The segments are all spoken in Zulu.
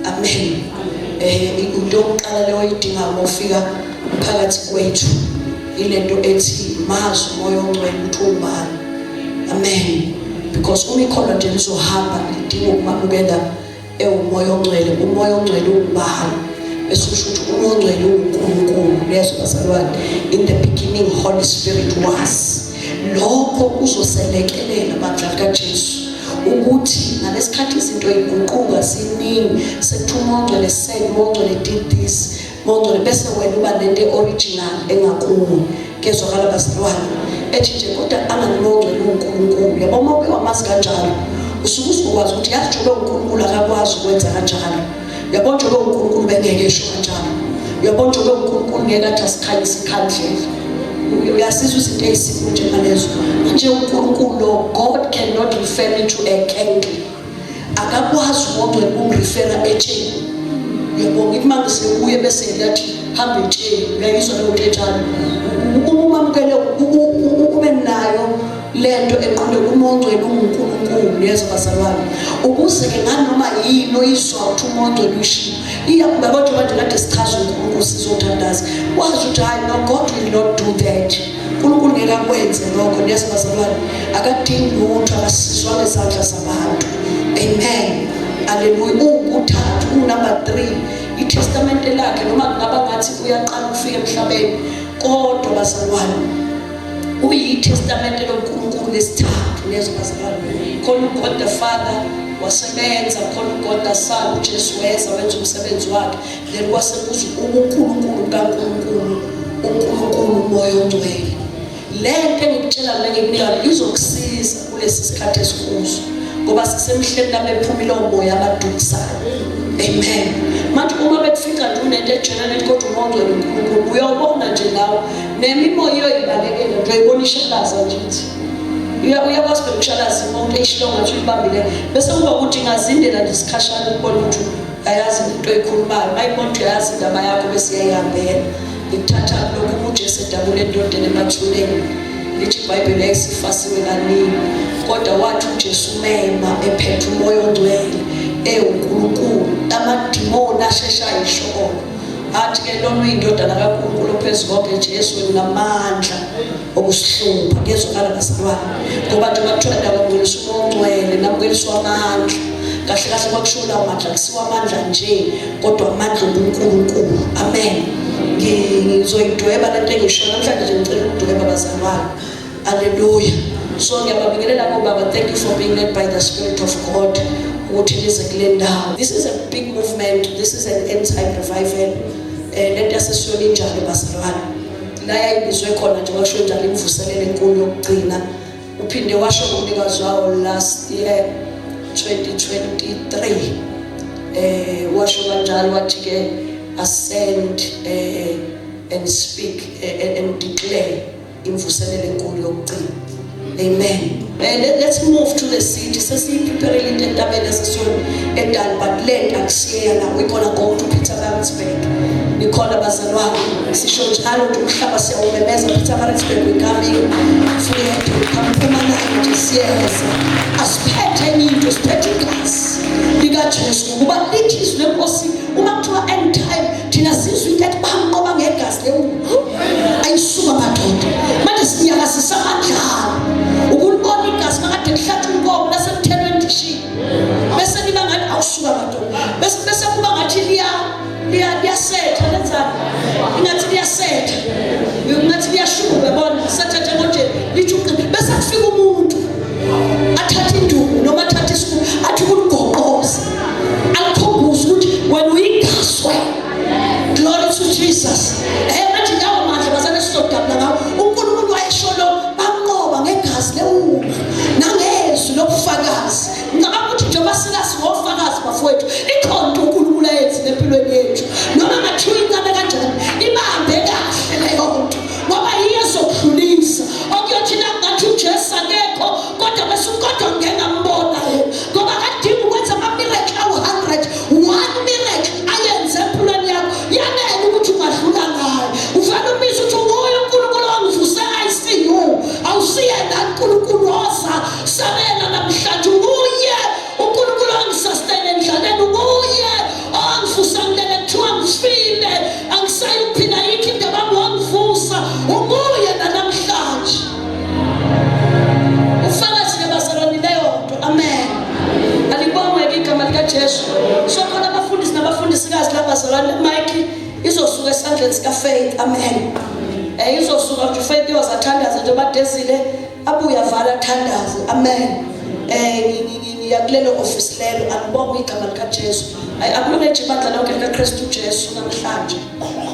Amen. Into yokuqala leyo oyidingayo uma ufika phakathi kwethu ilento ethi mazi uMoya oNgcwele ukuthi uwubani. Amen. Because uma ikholwa nje lizohamba lidinga ukumamukela ewuMoya oNgcwele. UMoya oNgcwele uwubani? Bese usho ukuthi uMoya oNgcwele uwuNkulunkulu. Lezwa bazalwane, in the beginning Holy Spirit was. Lokho kuzoselekelela bandla likaJesu ukuthi ngalesikhathi izinto iguquka ziningi, sekuthiwa uMoya oNgcwele said, uMoya oNgcwele did this, uMoya oNgcwele, bese wena uba nento original engakuwe. Kezwakala bazalwane, ethi nje kodwa angani uMoya oNgcwele uwuNkulunkulu. Yabo, uma uke wamazi kanjalo usuke uzokwazi ukuthi yazi njengoba uNkulunkulu akakwazi ukwenza kanjalo. Yabo, njengoba uNkulunkulu bengeke esho kanjalo. Yabo, njengoba uNkulunkulu ngeke athi asikhanyise ikhandlela. Uyasizwa izinto ezisimple njengalezo manje. UNkulunkulu lo, God cannot refer me to a candle. Akakwazi uMoya oNgcwele ukumrefera etsheni. Uyabonga, ngithi uma ngisekuye bese ngiyathi hamba etsheni. Uyayizwa leyo nto enjalo? Uma umamukele ube nayo lento eqonde kuMoya oNgcwele unguNkulunkulu. Yezwa bazalwane, ukuze-ke nganoma yini oyizwa ukuthi uMoya oNgcwele uyishilo, iyakuba kodwa manje kade sichaza uNkulunkulu, sizothandaza wazi ukuthi hayi no, God will not do that. uNkulunkulu ngeke akwenze lokho. Niyezwa bazalwane, akadingi lutho, akasizwa ngezandla zabantu. Amen, aleluya. Uwubuthathu, unumber 3 itestamente lakhe, noma kungaba ngathi uyaqala ukufika emhlabeni, kodwa bazalwane uyitestamente loNkulunkulu lesithathu. Niyezwa bazalwane, khona uGod the Father wasebenza, khona uGod the Son, uJesu weza wenza umsebenzi wakhe, then kwase kuza ubuNkulunkulu bukaNkulunkulu, uNkulunkulu uMoya oNgcwele. Le nto engikutshela le ngikunika izokusiza kulesi sikhathi esikuso, ngoba sisemhleni labephumile omoya abadukisayo. Amen. Manje uma bekufica nje unento ejwayelene ethi kodwa uMoya oNgcwele uNkulunkulu, uyawubona nje lawo nemimoya iyoyibalekela nje, uyayibona ishalaza nje ithi uyakwazi phela ukushalaza imoto eyishilo ngathi uyibambile, bese kuba ukuthi ingazindela nje isikhashana ukubona ukuthi ayazi into oyikhulumayo. Uma ibona ukuthi uyayazi indaba yakho, bese iyayihambela. Ngikuthatha lokhu uma uJesu edabula endodeni emathuneni, lithi iBhayibheli yayisifasiwe kaningi, kodwa wathi uJesu umema ephethe uMoya oNgcwele ewuNkulunkulu, amadimoni ashesha ayisholo, athi ke lona uyindodana kaNkulunkulu ophezu konke. Jesu, wena unamandla okusihlupha. Kuyezwakala bazalwane, ngoba njengoba kuthiwa nakwamukela uMoya oNgcwele namukeliswa amandla, kahle kahle kwakushiwo lawo mandla kusiwa amandla nje, kodwa amandla obuNkulunkulu. Amen. Ngizoyidweba lento engisho namhlanje nje, ngicela ukudweba bazalwane. Aleluya. So ngiyababingelela kobaba. Thank you for being led by the Spirit of God ukuthi nize kule ndawo. This is a big movement. This is an end time revival. Lento yasesiyoni injalo bazalwane, la yayibizwe khona nje washo njalo imvuselelo enkulu yokugcina. Uphinde washo umnikazi wawo last year 2023, washo kanjalo wathi ke ascend and speak and declare imvuselelo enkulu yokugcina. Amen. Let's move to the city. Sesiyiprepare into entabeni yasesiyoni edani, but le akusiyeya la. We're gonna go to Pietermaritzburg. Nikhona bazalwane? Sisho njalo nje umhlaba siyawumemeza, Pietermaritzburg we coming. Vryheid we come, Mpumalanga nje siyeza. Asiphethe enye into, siphethe igazi likaJesu, ngokuba lithi izwi lenkosi uma kuthiwa end time, thina sizwe into ethi bamnqoba ngegazi lewulu. Ayisuka madoda, manje sinyakazisa amandlalo ukulibona igazi makade kuhlatshwa inkomo lasemthelweni endishini, bese liba ngathi awusuka madoda, bese kuba ngathi liya liyasetha, lenzani, ingathi liyasetha, ingathi liyashuka, yabona, setha njengoje lithi uqini, bese kufika umuntu athathe induku noma athathe isikhulu athi kuligoqoza, alikhumbuze ukuthi wena uyigazi wena. Glory to Jesus. Manje lawo mandla bazane sizodabula ngawo. UNkulunkulu wayesho lo bamnqoba ngegazi lewulu nangezwi lobufakazi. Ngicabanga ukuthi njengoba silasi ngofakazi bafowethu, ikhona into uNkulunkulu ayenzile empilweni yethu, noma ngathiwa incane kanjani, ibambe kahle leyo nto, ngoba yiyo ezokudlulisa okuyothi nakungathi uJesu ake Bazalwane, le mic izosuka esandleni sikaFaith. Amen. Izosuka nje uFaith uyozathandaza nje badezile abuye avala athandaze. Amen. Ngiya kulelo office lelo, alibonge igama likaJesu. Akulunge ibandla lonke likaKristu Jesu namhlanje.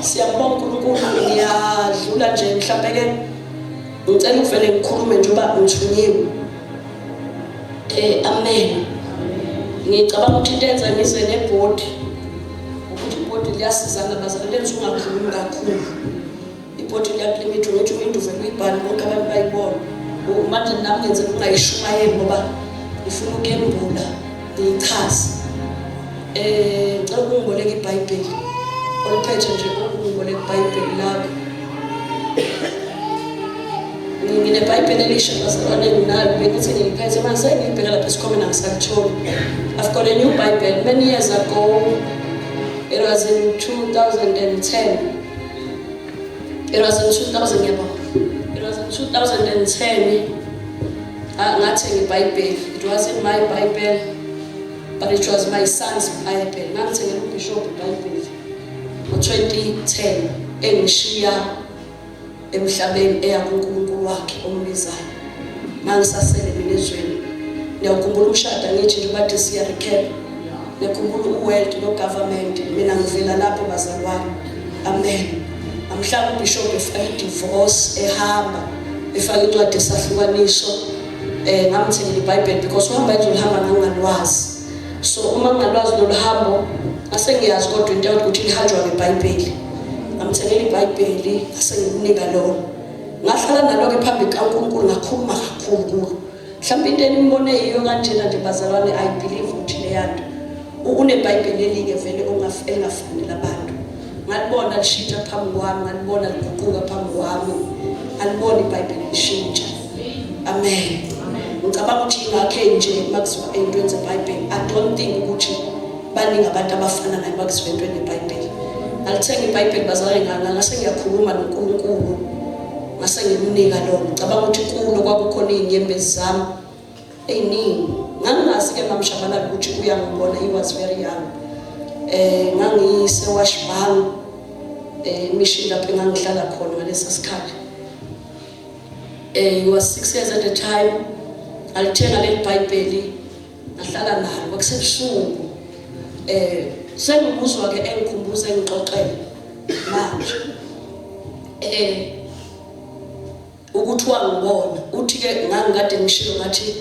Siyabonga uNkulunkulu, ngiyadlula nje mhlambe ke ngicela uvele ngikhulume njengoba ngithunyiwe. Amen. Ngicabanga ukuthi into enza ngize nebhodi ukuthi ibhodi liyasizana bazalwane, lenza ungakhulumi kakhulu. Ibhodi liyakulimit ukuthi into uvele uyibhale bonke abantu bayibone. Manje nami ngenzela ukungayishumayeli ngoba ngifuna ukuyembula ngiyichaze. Ngicela ukungiboleka iBhayibheli. Oluphethe nje ukungiboleka iBhayibheli lakho. NgineBhayibheli elisha bazalwane, nginalo bengithi ngiliphethe manje sengilibheka lapha esikhwameni angisalitholi. I've got a new Bible many years ago. It was in 2010. It was in 2000, ngiyabonga. It was in 2010. Ngathenga iBhayibheli. It wasn't my Bible, but it was my son's Bible. Ngangithengela uBishop iBhayibheli ngo-2010 engishiya emhlabeni eya kuNkulunkulu wakhe ombizayo. Ngangisasele mina ezweni. Ngiyakhumbula umshado, ngithi nje bathi siya recap. Ngiyakhumbula u-world no-government, mina ngivela lapho bazalwane. Amen. Amhlaba uBishop efaka i-divorce, ehamba efaka incwadi esahlukaniso, ngamthengela iBhayibheli because uhamba engizolihamba ngangingalwazi. So uma ngingalwazi lolu hambo ngase ngiyazi kodwa into yokuthi lihanjwa ngeBhayibheli. Ngamthengela iBhayibheli ngase ngimnika lona. Ngahlala nalo-ke phambi kukaNkulunkulu, ngakhuluma kakhulu kulo. Mhlawumbe into enimbone yiyo kanjena nje bazalwane, I believe ukuthi leyanto uneBhayibheli elinye vele elingafani labantu. Ngalibona lishintsha phambi kwami, ngalibona liguquka phambi kwami, ngalibona iBhayibheli lishintsha. Amen. Ngicabanga ukuthi ingakhe nje makuziwa ey'ntweni zeBhayibheli, I don't think ukuthi baningi abantu abafana naye makuziwa entweni yeBhayibheli. Ngalithenga iBhayibheli bazalwane, ngase ngiyakhuluma noNkulunkulu, ngase ngimnika lona. Ngicabanga ukuthi kulo kwakukhona iy'nyembezi zami ey'ningi. Ngangingazi-ke mamshabalala ukuthi uyangibona, he was very young. Ngangise-Washbank, mission lapho engangihlala khona ngalesa sikhathi. He was 6 years at the time. Ngalithenga leli Bhayibheli, ngahlala nalo kwakusebusuku. Sengimuzwa ke engikhumbuza engixoxela manje. Ukuthi wangibona, uthi ke ngangikade ngishilo ngathi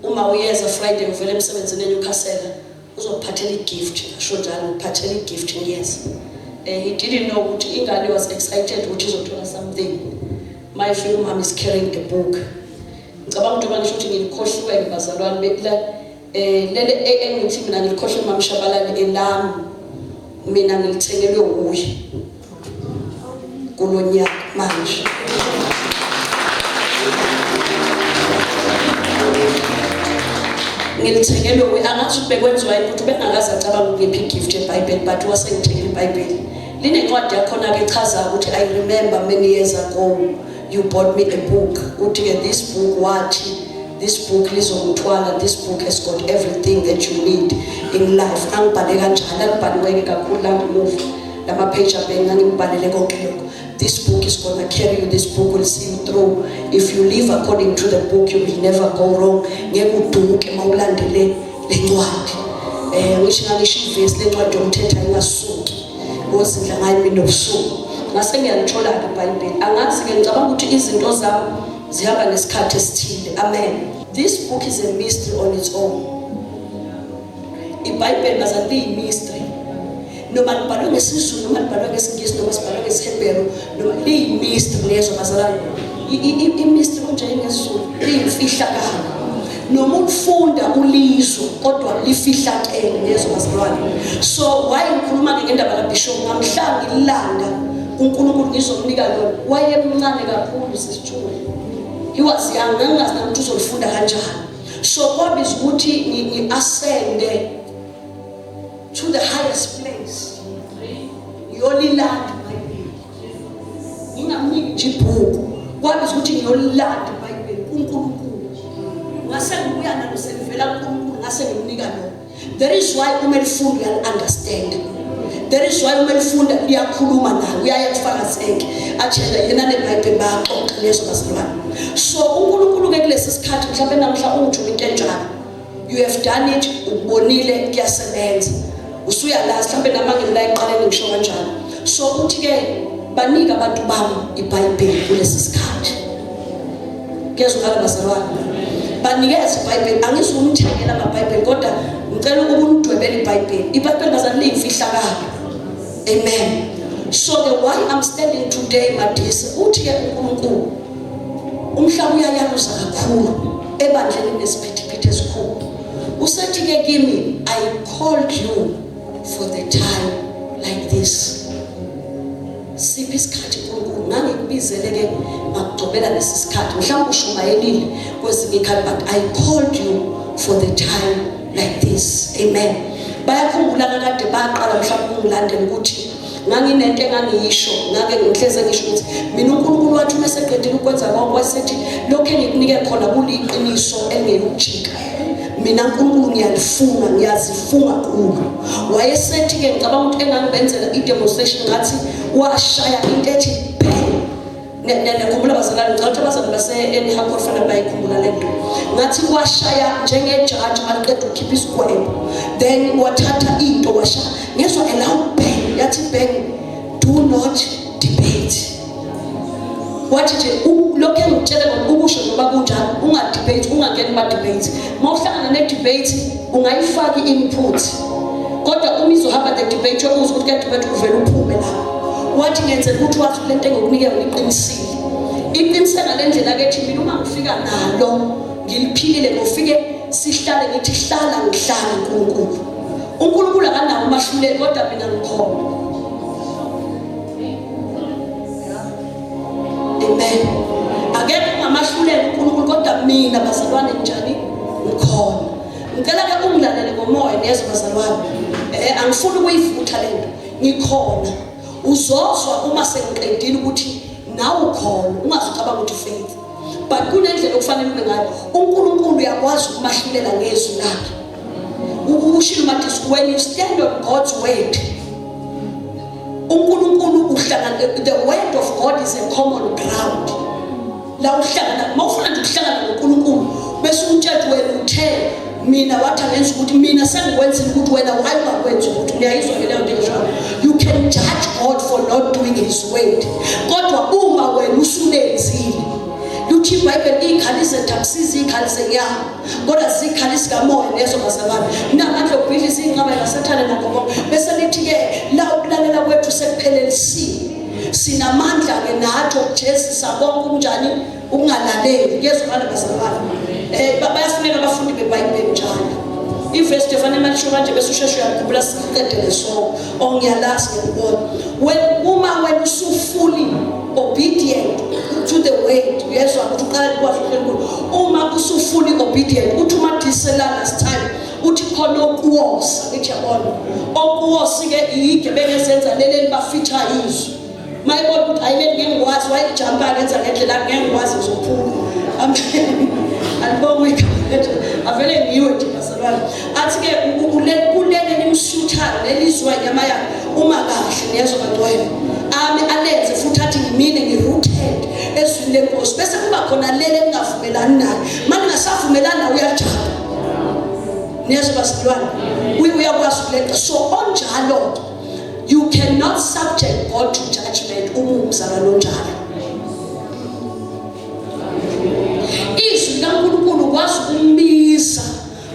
uma uyeza Friday ngivela emsebenzini eNewcastle uzokuphathela igift, ngasho njalo ngiphathela igift ngiyeza. He didn't know ukuthi ingane was excited ukuthi izothola something. My friend, mom is carrying a book. Ngicabanga ukuthi ngisho ukuthi ngilikhohliwe bazalwane bekula lele engithi mina ngilikhohlwe mama Shabalala elami mina ngilithengelwe uye kulonyaka manje. Ngilithengelwe uye, angazi ukuthi bekwenziwa yini ukuthi ubengakaze acabanga ukungipha igift yeBhayibheli, but wasengithengela iBhayibheli. Linencwadi yakhona ke echaza ukuthi I remember many years ago you bought me a book. Uthi ke this book, wathi this book lizongithwala, this book has got everything that you need in life. Angibhale kanjalo, alibhaliweke kakhulu la ngemuva lama page abheke ngangibhalele konke lokho. This book is gonna carry you, this book will see you through. If you live according to the book, you will never go wrong. Ngeke uduke mawulandele lencwadi. Ngisho ngisho ivesi lencwadi yomthetho ayingasuki. Wozindla ngayo imini nobusuku. Ngase ngiyalithola iBhayibheli. Angazi ke, ngicabanga ukuthi izinto zami zihamba ngesikhathi esithile. Amen. This book is a mystery on its own. iBhayibheli bazalwane liyi-mystery. Noma libhalwe ngesiZulu, noma libhalwe ngesiNgisi, noma sibhalwe ngesiHebheru, noma liyi-mystery lezo bazalwane. I-mystery kunje ngesiZulu liyimfihlakalo. Noma ulifunda ulizwe kodwa lifihlakele lezo bazalwane. So why ngikhuluma ke ngendaba kaBishop, ngamhla ngilanda uNkulunkulu ngizomnika lona. Wayemncane kakhulu sisithule. He was young, ngangingazi nami ukuthi uzolifunda kanjani. So kwabiza ukuthi ngi-ascende to the highest place. Ngiyolilanda iBhayibheli. Ngingamniki nje ibhuku. Kwabiza ukuthi ngiyolilanda iBhayibheli kuNkulunkulu. Ngase ngibuya nalo selivela kuNkulunkulu, ngase ngimnika lona. That is why uma lifunda uyali-understand. Elizwayo uma elifunda liyakhuluma naye, uyaye kufakazeke atshele yena neBhayibheli bayaxoxa lezo bazalwane. So uNkulunkulu ke kulesi sikhathi mhlawumbe namhla ungithuma into enjalo, you have done it, ukubonile kuyasebenza, usuyalazi mhlawumbe nama ngila eqaleni ngisho kanjalo. So uthi ke banika abantu bami iBhayibheli kulesi sikhathi. Kuyezwakala bazalwane? Banikeze iBhayibheli. Angizukumthengela amaBhayibheli, kodwa ngicela ukunidwebela iBhayibheli. IBhayibheli bazalwane liyimfihlakalo. Amen. So the why I'm standing today, Madise, uthi ke uNkulunkulu umhlaba uyayaluza kakhulu ebandleni nesiphithiphithi esikhulu. Usethi ke kimi, I called you for the time like this. Siphi isikhathi uNkulunkulu ngangikubizele ke ngakugcobela lesi sikhathi? Mhlawumbe ushumayelile kwezinye ikhathi, but I called you for the time like this. Amen. Bayakhumbula kakade baqala mhlawumbe ukungilandela ukuthi nganginento engangiyisho, ngake ngihleze ngisho ukuthi mina uNkulunkulu wathi uma eseqedile ukwenza konke wasethi lokho engikunike khona kuliqiniso elingeyukujika, mina uNkulunkulu ngiyalifunga, ngiyazifunga kulo. Wayesethi-ke ngicabanga ukuthi engangibenzela i-demonstration ngathi washaya into ethi bang. Niyakhumbula bazalwane? Ngicela ukuthi abazalwane base-Enihakor fanele bayikhumbula le nto. Ngathi washaya njengejaji maliqeda ukukhipha isigwebo, then wathatha into washaya, ngezwa a loud bang, yathi bang, do not debate. Wathi nje lokhu engikutshele kona ukusho noma kunjalo, ungadebate, ungangeni kuma-debate. Uma uhlangana ne-debate ungayifaki i-input, kodwa uma izohamba the debate yokuza ukuthi kuyadebate, uvele uphume lapho. Wathi ngenzela ukuthi wathi kule nto engikunike yona iqinisile, iqinise ngale ndlela kethi mina uma ngifika nalo ngiliphilile, ngofike sihlale ngithi hlala ngihlale uNkulunkulu. UNkulunkulu akanawo umahluleli, kodwa mina ngikhona. Amen. Akekho ongamahluleli uNkulunkulu, kodwa mina bazalwane njani ngikhona. Ngicela ke ungilalele ngomoya, niyezwa bazalwane? Angifuni ukuyivutha lento. Ngikhona. Uzozwa uma sengiqedile ukuthi nawe ukhona, ungazicabanga ukuthi faith. But kunendlela okufanele ube ngayo. uNkulunkulu uyakwazi ukumahlulela ngezwi lakhe. Ushilo Matthew, when you stand on God's word, uNkulunkulu uhlangana, the word of God is a common ground. La uhlangana, mawufuna nje ukuhlangana noNkulunkulu bese umtshela wena uthe mina wathi angenza ukuthi mina sengikwenzile ukuthi wena why ungakwenzi ukuthi uyayizwa ke leyo nto ngisho. You can judge God for not doing his word, kodwa uma wena usulenzile, luthi iBhayibheli izikhali zethu akusizi izikhali zenyama, kodwa zikhali zikamoya lezo bazalwane, namandla okubhidliza iy'nqaba yasathane nakho konke. Bese lithi-ke la ukulalela kwethu sekuphelelisiwe, sinamandla-ke nathi okujezisa konke okunjani ukungalaleli. Kuyezwakala bazalwane? Bayafuneka abafundi beBhayibheli njalo. Ivesi nje fanele malisho kanje bese usheshe uyakhumbula, siqedele sonke ongiyalazi ngiyakubona. When uma wena usufully obedient to the word, uyezwa ukuthi uqala kwazi uNkulunkulu, uma usufully obedient, uthi uma disela last time uthi khona okuwosa, ngithi yabona okuwosi ke iyigebengu ezenza leleni bafitha izwi, mayibona ukuthi ayileni ngeke ngikwazi, wayijampa ngenza ngendlela ngeke ngikwazi, ngizophuma. Amen. Alibonge igama, avele ngiwe nje bazalwane. Athi ke kulele limsuthayo lelizwa inyama yakhe uma kahle, niyezwa bangcwele, ami alenze futhi athi ngimine ngi-rooted ezwini lenkosi. Bese kuba khona lele elingavumelani naye, uma ningasavumelani nawe uyajaba, niyezwa bazalwane? Uyakwazi ukuleqa. So onjalo, you cannot subject God to judgment uma umzalwane onjalo. Izwi likaNkulunkulu ukwazi ukumbiza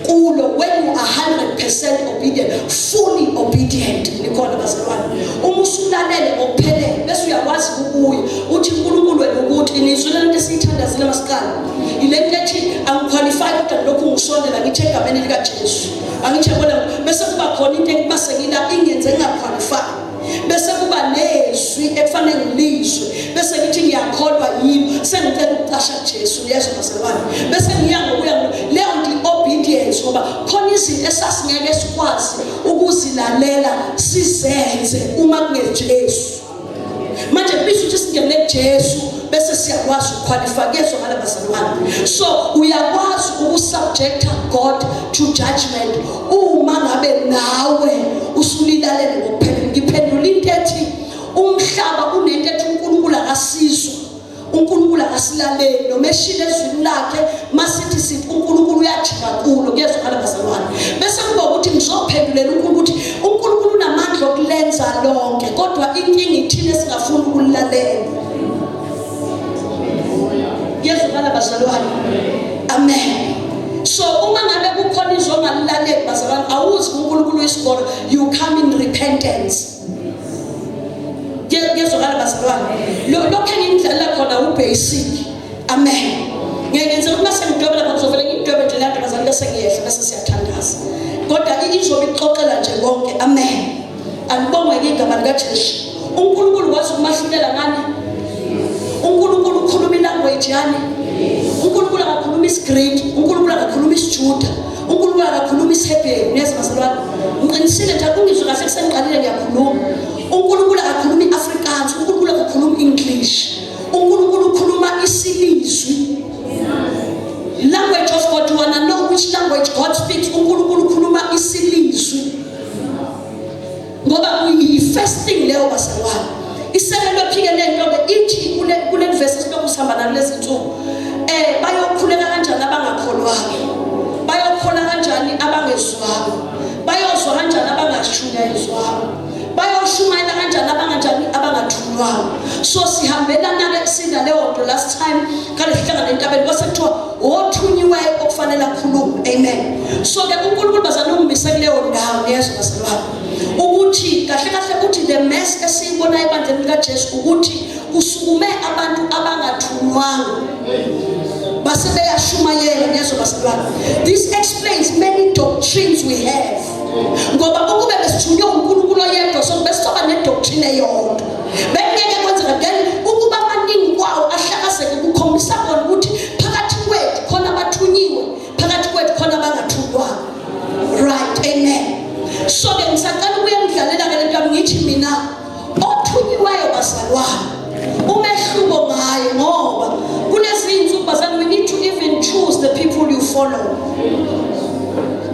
kulo when you are 100% obedient, fully obedient. Nikhona bazalwane? Uma usulalele ngokuphelele bese uyakwazi ukubuya uthi uNkulunkulu wena ukuthi inizwi lento esiyithandazile masiqala ile nto ethi angiqualify, kodwa lokhu ngisondela ngithi egameni likaJesu angithi yabona, bese kuba khona into ekuba sengila ingenze ngingaqualify, bese kuba nezwi ekufanele ngilizwe, bese ngithi ngiyakholwa yini, sengicela ukucasha kuJesu. Uyezwa bazalwane? Bese ngiya ngokuya leyo nto obedience, ngoba khona izinto esasingeke sikwazi ukuzilalela sizenze uma kungeJesu. Manje kubizwa ukuthi singene kuJesu bese siyakwazi ukuqualify. Kuyezwakala bazalwane? So uyakwazi ukusubjecta God to judgment uma ngabe nawe usulilalele ngokuphelele. Ngiphendulile. uNkulunkulu akasilaleli noma eshile ezwini lakhe. Masithi sithi uNkulunkulu uyajika kulo, kuyezwakala bazalwane. Bese kuba ukuthi ngizophendulela uNkulunkulu ukuthi uNkulunkulu unamandla okulenza lonke, kodwa inkinga ithina esingafuni ukulilalela. Kuyezwakala bazalwane? Amen. So uma ngabe kukhona izwi ongalilaleli bazalwane, awuzi kuNkulunkulu isikolo, you come in repentance. Kuyezwakala bazalwane? Lokho engingidlalela khona ubasic. Amen. Ngiyenzela ukuthi mase ngidwebe lapha, ngizovele ngidwebe nje lento bazalwane, bese ngiyehla, bese siyathandaza. Kodwa izobe ixoxela nje konke. Amen. Alibongwe igama likaJesu. uNkulunkulu wazi ukumahlulela ngani? uNkulunkulu ukhuluma ilanguage yani? uNkulunkulu akakhuluma isiGreek, uNkulunkulu akakhuluma isiJuda, uNkulunkulu akakhuluma isiHebheru. Niyeza bazalwane? Ngiqinisile nje, akungizwe kahle, kusengiqalile ngiyakhuluma. uNkulunkulu akakhuluma iAfrikaans, uNkulunkulu akakhuluma English. uNkulunkulu ukhuluma isilizwi. Language of God, you wanna know which language God speaks? uNkulunkulu ukhuluma isilizwi. Ngoba i-first thing leyo bazalwane. Isekelo phike lento ke ithi kule verse esilokhu sihamba nalo lezi nsuku. Bayokhuleka kanjani abangakholwayo? Bayokholwa kanjani abangezwayo? Bayozwa kanjani abangashunyayezwayo? Bayoshumayela kanjani abanganjani abangathunywanga? So sihambelana ke sinaleyo nto. Last time kale sihlangana entabeni, kwase kuthiwa othunyiweyo okufanele akhulume. Amen. So ke uNkulunkulu bazalwane ungimise kuleyo ndawo, niyezwa bazalwane, ukuthi kahle kahle uthi the mess esiyibona ebandleni likaJesu ukuthi kusukume abantu abangathunywanga base beyashumayela. Niyezwa bazalwane? This explains many doctrines we have, ngoba ukube besithunywe uNkulunkulu oyedwa, so besizoba nedoctrine eyodwa, bekungeke kwenzeka. Then ukuba amaningi kwawo ahlakazeke kukhombisa kona ukuthi phakathi kwethu khona abathunyiwe, phakathi kwethu khona abangathunywanga. Right, amen. So ke ngisacela ukuya ngidlalela ke lento yami. Ngithi mina othunyiweyo bazalwane, umehluko ngaye, ngoba kulezi insuku bazalwane, we need to even choose the people you follow.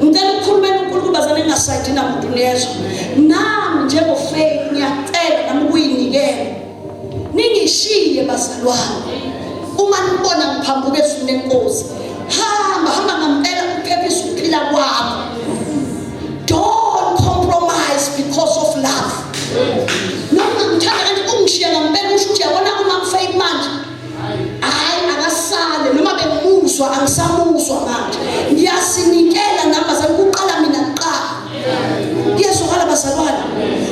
Ngicela ukukhulumela uNkulunkulu bazalwane, ngingasayidi namuntu, niyezwa? Nami njengoFaith ngiyacela nami ukuyinikela, ningishiye bazalwane uma nibona ngiphambuka ezwini lenkosi. Hamba, hamba ngampela, uphephise ukuphila kwakho. Don't compromise because of love. Noma ngithanda kanti ungishiya ngampela, usho ukuthi yabona uma Faith manje, hayi, akasale. Noma bengimuzwa, angisamuzwa manje. Ngiyasinikela nami bazalwane, kuqala mina kuqala. Kuyezwakala bazalwane?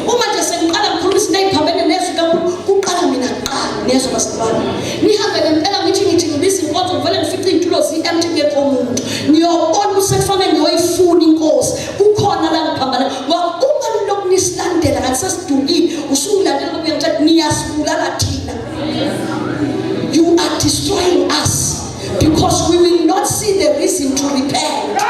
Uma nje sengiqala ngikhuluma izinto ey'phambene nezwi kaNkulunkulu, kuqala mina kuqala. Niyezwa bazalwane? Nihambe ngempela. Ngithi ngibiza inkonzo, ngivele ngifice iy'tulo zi-empty, kungekho muntu. Niyobona ukuthi sekufanele ngiyoyifuna inkosi, kukhona la ngiphambana. Ngoba uma nilokhu nisilandela kanti sesidukile, usungilandela ngoba uyangitshela, niyasibulala thina. You are destroying us because we will not see the reason to repent.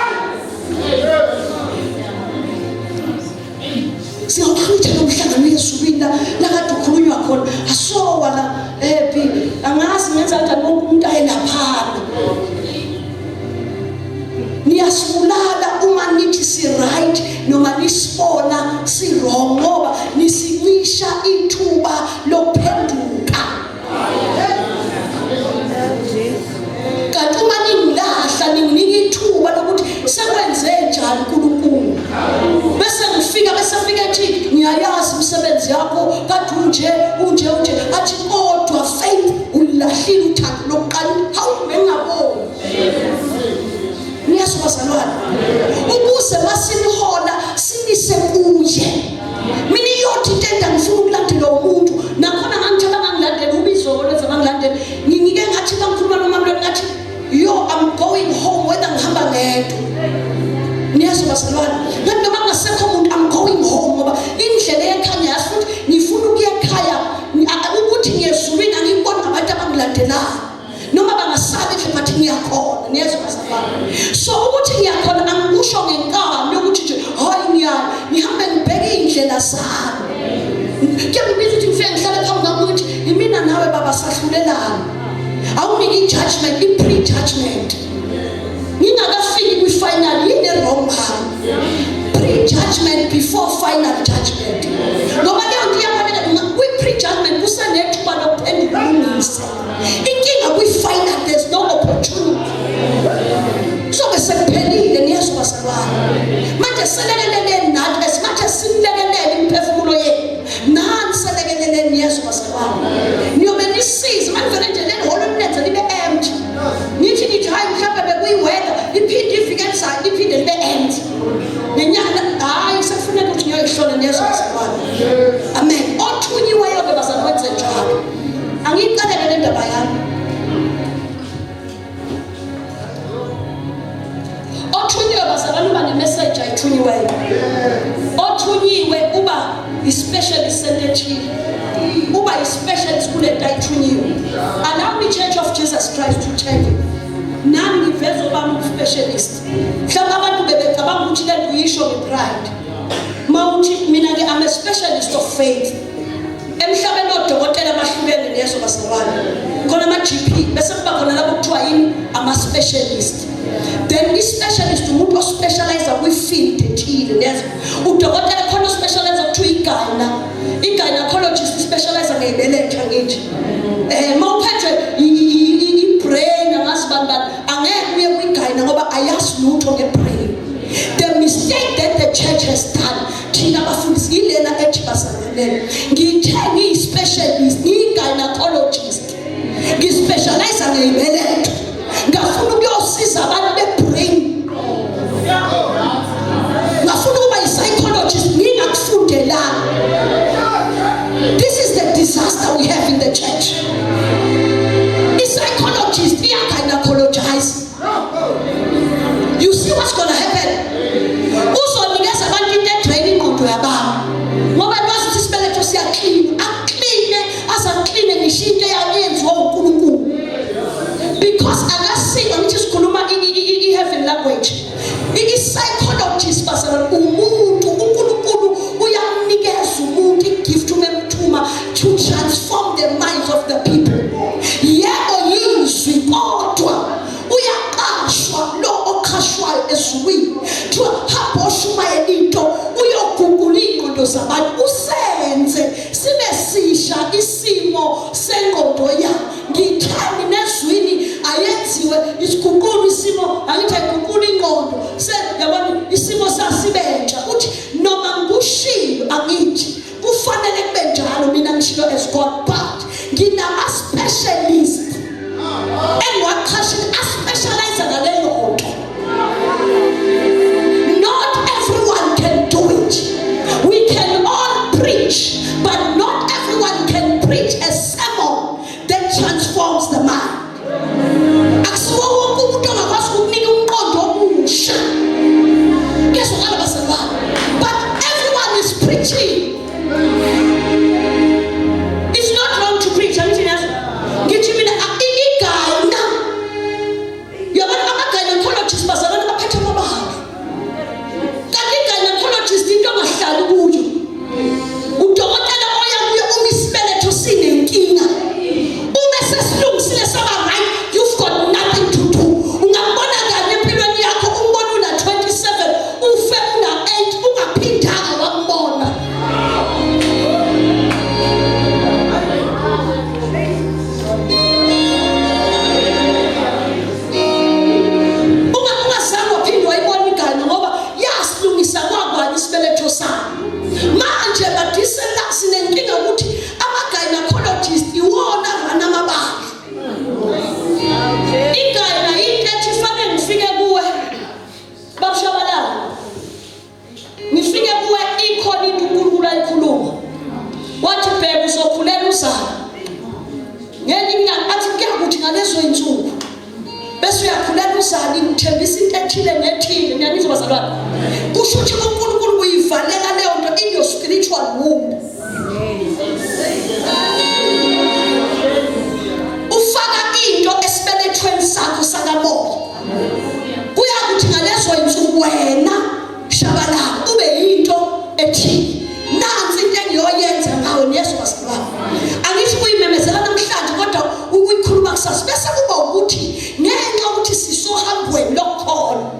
Siyawuhlutha lo mhlangano uyezulwini la lakade ukhulunywa khona, asowa la happy. Angazi ngenza kanjani, wonke umuntu aye laphana. Niyasibulala uma nithi si-right noma nisibona si-wrong, ngoba nisincisha ithuba lokuphenduka. Kanti uma ningilahla, ninginika ithuba lokuthi sekwenze njani uNkulunkulu, bese ngifika, bese fika ethi ngiyayazi imisebenzi yakho, kade unje, unje, unje, athi kodwa Faith, ulahlile uthando lokuqala. Hawu, bengingaboni. Niyazwa bazalwane? Ukuze masinihola sinise kuye. Mina iyodwa into enda ngifuna ukulandela umuntu, nakhona ngangithe bangangilandela, ubizo olwenza bangilandela. Ngike ngathi bangikhuluma nomama lo, ngathi yo, I'm going home whether ngihamba ngedwa. Niyazwa bazalwane? Ngathi noma kungasekho umuntu, I'm going home, ngoba indlela ekhanya yazi futhi ngifuna ukuya ekhaya. Ukuthi ngiyezulwini angikuboni ngabantu abangilandelayo, noma bangasali endlini, bathi ngiyakhona. Niyezwa bazalwane? So ukuthi ngiyakhona angikusho ngenkani yokuthi nje hayi, ngiyaya ngihambe ngibheke iy'ndlela zami. Kuyangibiza ukuthi ngifike ngihlale phambi kwami ukuthi imina nawe baba sahlulelana. Awunike i-judgment, i-pre-judgment, ngingakafiki kwi-final. Yini e-wrong ngami? Pre-judgment before final judgment, ngoba leyo nto iyabaleka. Kwi-pre-judgment kusanethuba lokuphendula, ulungise. selekeleleni nathi as much as sinilekelele imiphefumulo yenu. Nani selekeleleni Yesu bazalwane. Niyobe nisize manivele nje leli holo nilenze libe empty. Nithi nithi hayi mhlawumbe bekuyi-weather iphinde ivike elizayo liphinde libe empty. Nenyanga hayi sekufuneka ukuthi ngiyoyihlola niyezwa bazalwane. Amen. Othunyiweyo ke bazalwane wenze njalo. Angiyiqalele le ndaba yami. Othunyiwe bazalwane uba nemessage ayithunyiweyo. Othunyiwe uba i-specialist sento ethile. Uba i-specialist kulento ayithunyiwe. Allow me Church of Jesus Christ to tell you. Nami ngiveza obami ubu-specialist. Mhlawumbe abantu bebecabanga ukuthi lento uyisho nge-pride. Mawuthi mina ke I'm a specialist of faith. Emhlabeni odokotela abahlukene nezo bazalwane. Khona ama-GP bese kuba khona labo kuthiwa yini ama-specialist. Then i-specialist umuntu ospecialize kwi-field ethile nezo. Udokotela khona ospecialize kuthiwa i-gyna. I-gynecologist ispecialize ngezibeletho ngithi. Eh mawuphethwe i-brain angazi bani bani angeke uye kwi-gyna ngoba ayazi lutho nge-brain. The mistake that the church has done thina bafundisi yilena ethi bazalwane ngithe ngiyi-specialist ngiyi-gynecologist ngispecialize ngeyibeletho ngafuna ukuyosiza abantu be-brain ngafuna ukuba yi-psychologist ngingakufundelanga. This is the disaster we have in the church. I-psychologist iya-gynecologize. You see what's gonna happen? Uzonikeza abantu into edrain ingqondo yabantu. Ngoba lwazi ukuthi isibeletho siyaklina, akline, azakline ngisho into eyayenziwa uNkulunkulu. Because akasiko ngithi sikhuluma i-heaven language. I-psychologist bazalwane umuntu uNkulunkulu uyamnikeza umuntu i-gift umemthuma to transform the minds of the people. Yebo yizwi kodwa uyaqashwa lo oqhashwayo ezulwini kuthiwa hamba oshumayela into uyogugula iy'ngqondo zabantu usenze sibe sisha isimo sengqondo ya ngitheni nezwini ayenziwe isiguqula isimo angithi ayiguqula ingqondo se yabona isimo sasibentsha uthi noma ngikushilo angithi kufanele kube njalo mina ngishilo as God but nginama specialist engiwaqhashile aspecialize ngaleyo nto. Not everyone can do it. We can all preach, but not everyone can preach a sermon that transforms the mind. Akusiwo wonke umuntu ongakwazi ukukunika umqondo omusha. Kuyezwakala bazalwane. But everyone is preaching. It's not wrong to preach. Angithi niyazi? Ngithi mina igayina. Yabona ama-gynecologist bazalwane baphethe amabala. Kanti i-gynecologist into ongahlali kuyo. Udokotela oya kuye uma isibeletho sinenkinga. Uma sesilungisile saba right, you've got nothing to do. Ungambona kanye empilweni yakho umbona una 27 ufe una 8 ungaphindanga wambona. Ungazange waphinde wayibona igane ngoba yasilungisa kwakwani isibeletho sayo. Manje badisela sinenkinga ukuthi ama-gynecologist iwona rana amabandla. Igayina into ethi fanele ngifike kuwe babushabalala ngifike kuwe ikhona into uNkulunkulu ayikhuluma wathi bheka uzokhulela uzalo ngelinye ilanga athi kuyakuthi ngalezo insuku bese uyakhulela uzalo ngithembisa into ethile nethile niyanizwa bazalwane kusho ukuthi uNkulunkulu uyivalela leyo nto in your spiritual womb. Ufaka into esibelethweni sakho sakamoya kuyakuthi ngalezo insuku wena shabalala ube yinto ethile. Nansi into engiyoyenza ngawe niyesu bazalwane angithi kuyimemezela namhlanje kodwa ukuyikhuluma kusasa bese kuba ukuthi ngenxa ukuthi sisohambweni lokukholwa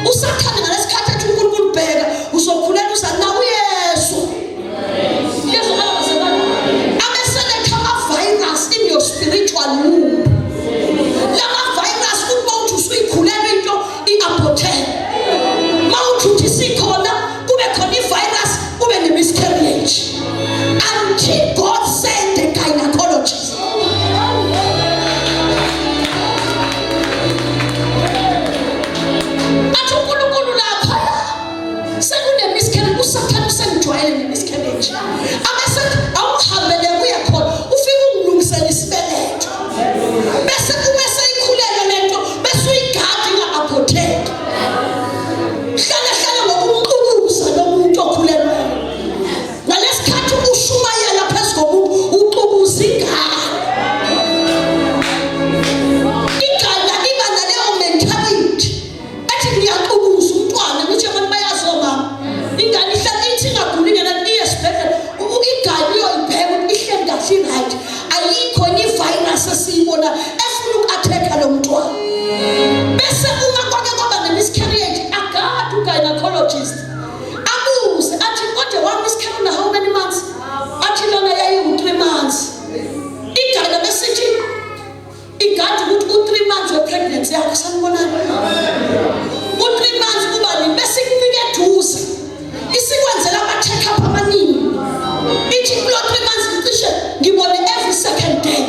usathane ngalesikhathi ethi uNkulunkulu bheka uzokhulela uzana uYesu. Yesu miscarriage. Abesethi awuhambele kuye khona ufike ungilungisele isibeletho. Bese uma seyikhulelwe lento bese uyigada inga-abhotheki. Hlala hlala ngokumxukuza lo muntu okhulelweyo. Ngalesikhathi ushumayela phezu komuntu uxukuza ingane. Iganda iba naleyo mentality ethi ngiyaxukuza umntwana ngisho abantu bayazi omama. Ingane ihlala ithi ingaguli ingane iye esibhedlela igane uyoyibheka ukuthi ihleli kahle i-right. Ayikho enye i-virus esiyibona efuna uku-attack-a lo mntwana. Bese uma kwake kwaba ne-miscarriage agade u-gynecologist abuze athi kodwa wami isikhalo how many months athi lona yayiwu-3 months igana besithi igade ukuthi u-3 months we-pregnancy yakho sanibonani u-3 months kuba nini bese ikunika eduze isikwenzela ama-check up amaningi ithi kulo 3 months ngicishe ngibone every second day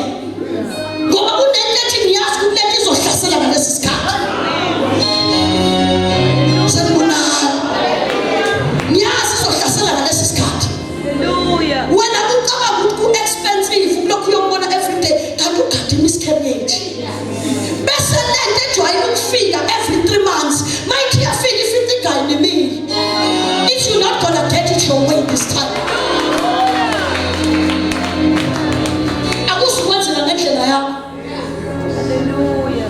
ngoba kunento ethi ngiyazi ukuthi lento izohlasela ngalesi sikhathi sanibonani ngiyazi izohlasela ngalesi sikhathi Hallelujah. wena ucabanga ukuthi ku-expensive kulokhu uyombona everyday kanti ugade i-miscarriage bese lento ejwayele ukufika every 3 months mayithi iyafika ifica igayini imile if you're not gonna get it your way this time akuzukwenzeka ngendlela yakho Hallelujah.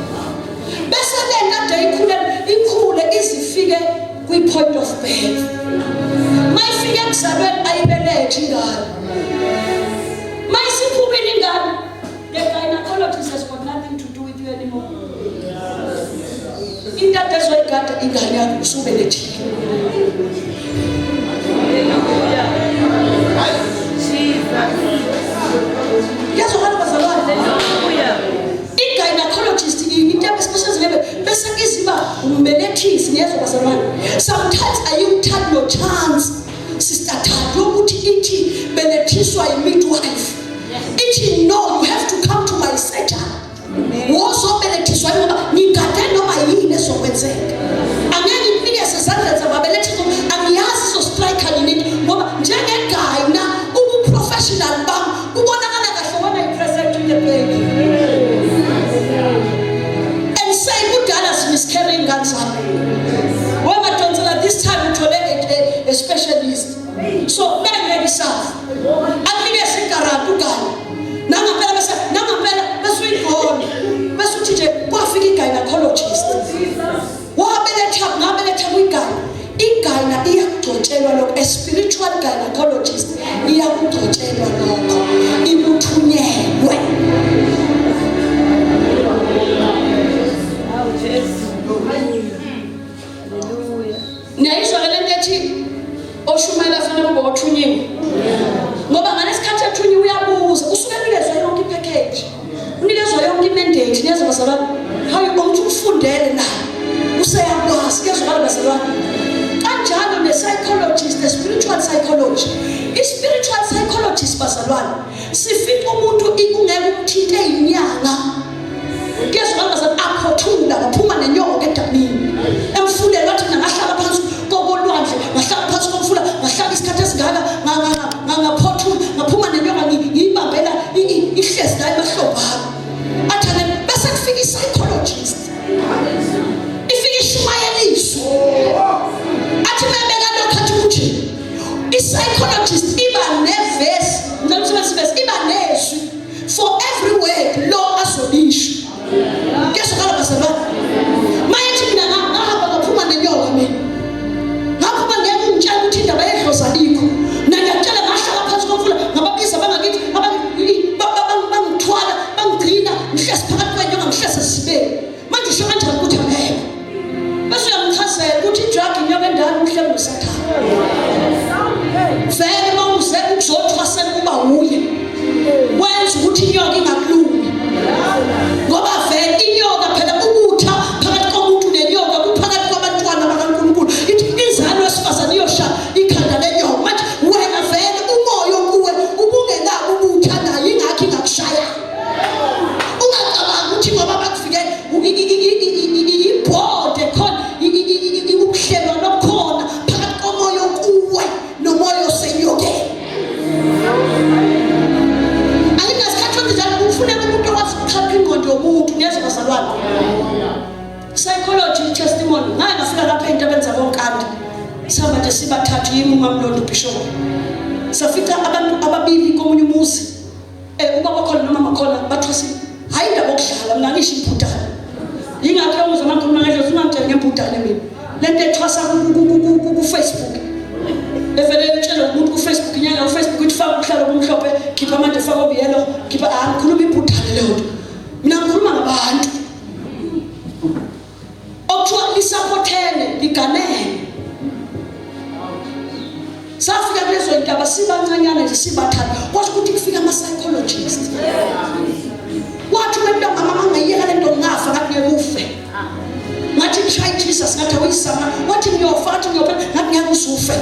bese lento ade ikhule ikhule izifike kwi-point of birth mayifike ekuzalweni ayibelethi ingane mayisiphumile ingane the gynecologist has got nothing to do with you anymore into ade ezoyigada ingane yakho usubelethile Hallelujah. Jesus. Kuyazwakala bazalwane Hallelujah. i-gynecologist into especially bese iziba umbelethisi niyezwa bazalwane sometimes ayiwuthathi no chance sister Thandi yokuthi ithi belethiswa yi-midwife ithi no you have to come to my surgery wozobelethiswa ngoba ngigade noma yini ezokwenzeka angeke ngikunikeze ezandleni zababelethisi angiyazi izostrike nini ngoba njenge-gyna ubu-professional bami kubonakala kahle when I present to the baby and say kudala simiscarry ingane zami wengadonsela this time uthole a specialist so bengeke isafa akunikeze iguarantee ugane nangampela bese nangampela bese uyigona bese uthi nje kwafika i-gynecologist wabeletha ngabeletha kwigyna igyna iyakugcotshelwa lokho a spiritual gynecologist iyakugcotshelwa lokho ikuthunyelwe Oh, Jesus. Hallelujah. niyayizwa ke lento ethi oshumayela fanele kube othunyiwe ngoba ngalesikhathi ethunyiwe uyabuza usuke enikezwe yonke ipackage unikezwa yonke imandate niyezwa bazalwane hayi ukuthi ukufundele na useyakwazi kuyezwakala bazalwane kanjalo ne-psychologist ne-spiritual psychology i-spiritual psychologist bazalwane sifica umuntu kungeke umthinte inyanga kuyezwakala bazalwane aphothula waphuma nenyoka edamini emfuleni wathi mina ngahlala phansi kokolwandle ngahlala phansi komfula ngahlala isikhathi esingaka ngaphothula ngaphuma nenyoka ngiyibambela ihlezi la emahlombe ami athi ake bese kufika i-psychologist ifike ishumayeliswe athi mebeka lokho athi ukuthi i-psychologist iba nevesi ngicela usebenzise ivesi iba nezwi for every word lo azolisho kuyezwakala bazalwane mayethi mina ngahamba ngaphuma nenyoka mina ngaphuma ngeke ungitshela ukuthi indaba yedlozi alikho mina ngiyakutshela ngahlala phansi komfula ngababiza bangakithi bangithwala bangigcina ngihlezi phakathi kwenyoka ngihlezi esibeni manje usho kanjani ukuthi angekho bese uyamchazela ukuthi idrug inyoka endala umhlebe usathane vele uma uze ukuzothwasela Sibathathu, yimi, uMamlondo, ubishop. Safica abantu ababili komunye umuzi, ubaba khona nomama khona, bathwasile. Hayi, indaba okudlala, mina ngisho imbudane. Yingakho ngizwa mangikhuluma ngendlela, ungangitsheli ngembudane mina. Lento ethwasa ku-Facebook, evele itshele umuntu ku-Facebook, inyanga ku-Facebook ithi faka ubuhlalo obumhlophe, khipha amanje, faka obuyelo, khipha. Ah, ngikhuluma imbudane leyo nto mina. Ngikhuluma ngabantu okuthiwa lisaphothene, liganene. Safika kulezo ntaba sibancanyana nje, sibathathu. Kwasho ukuthi kufika ama-psychologist. Wathi wena mama, mangayiyeka lento ngingafa. Ngathi ngeke ufe. Ngathi try Jesus. Ngathi awuyisama. Wathi ngiyofa. Ngathi ngiyofa. Ngathi ngeke usufe.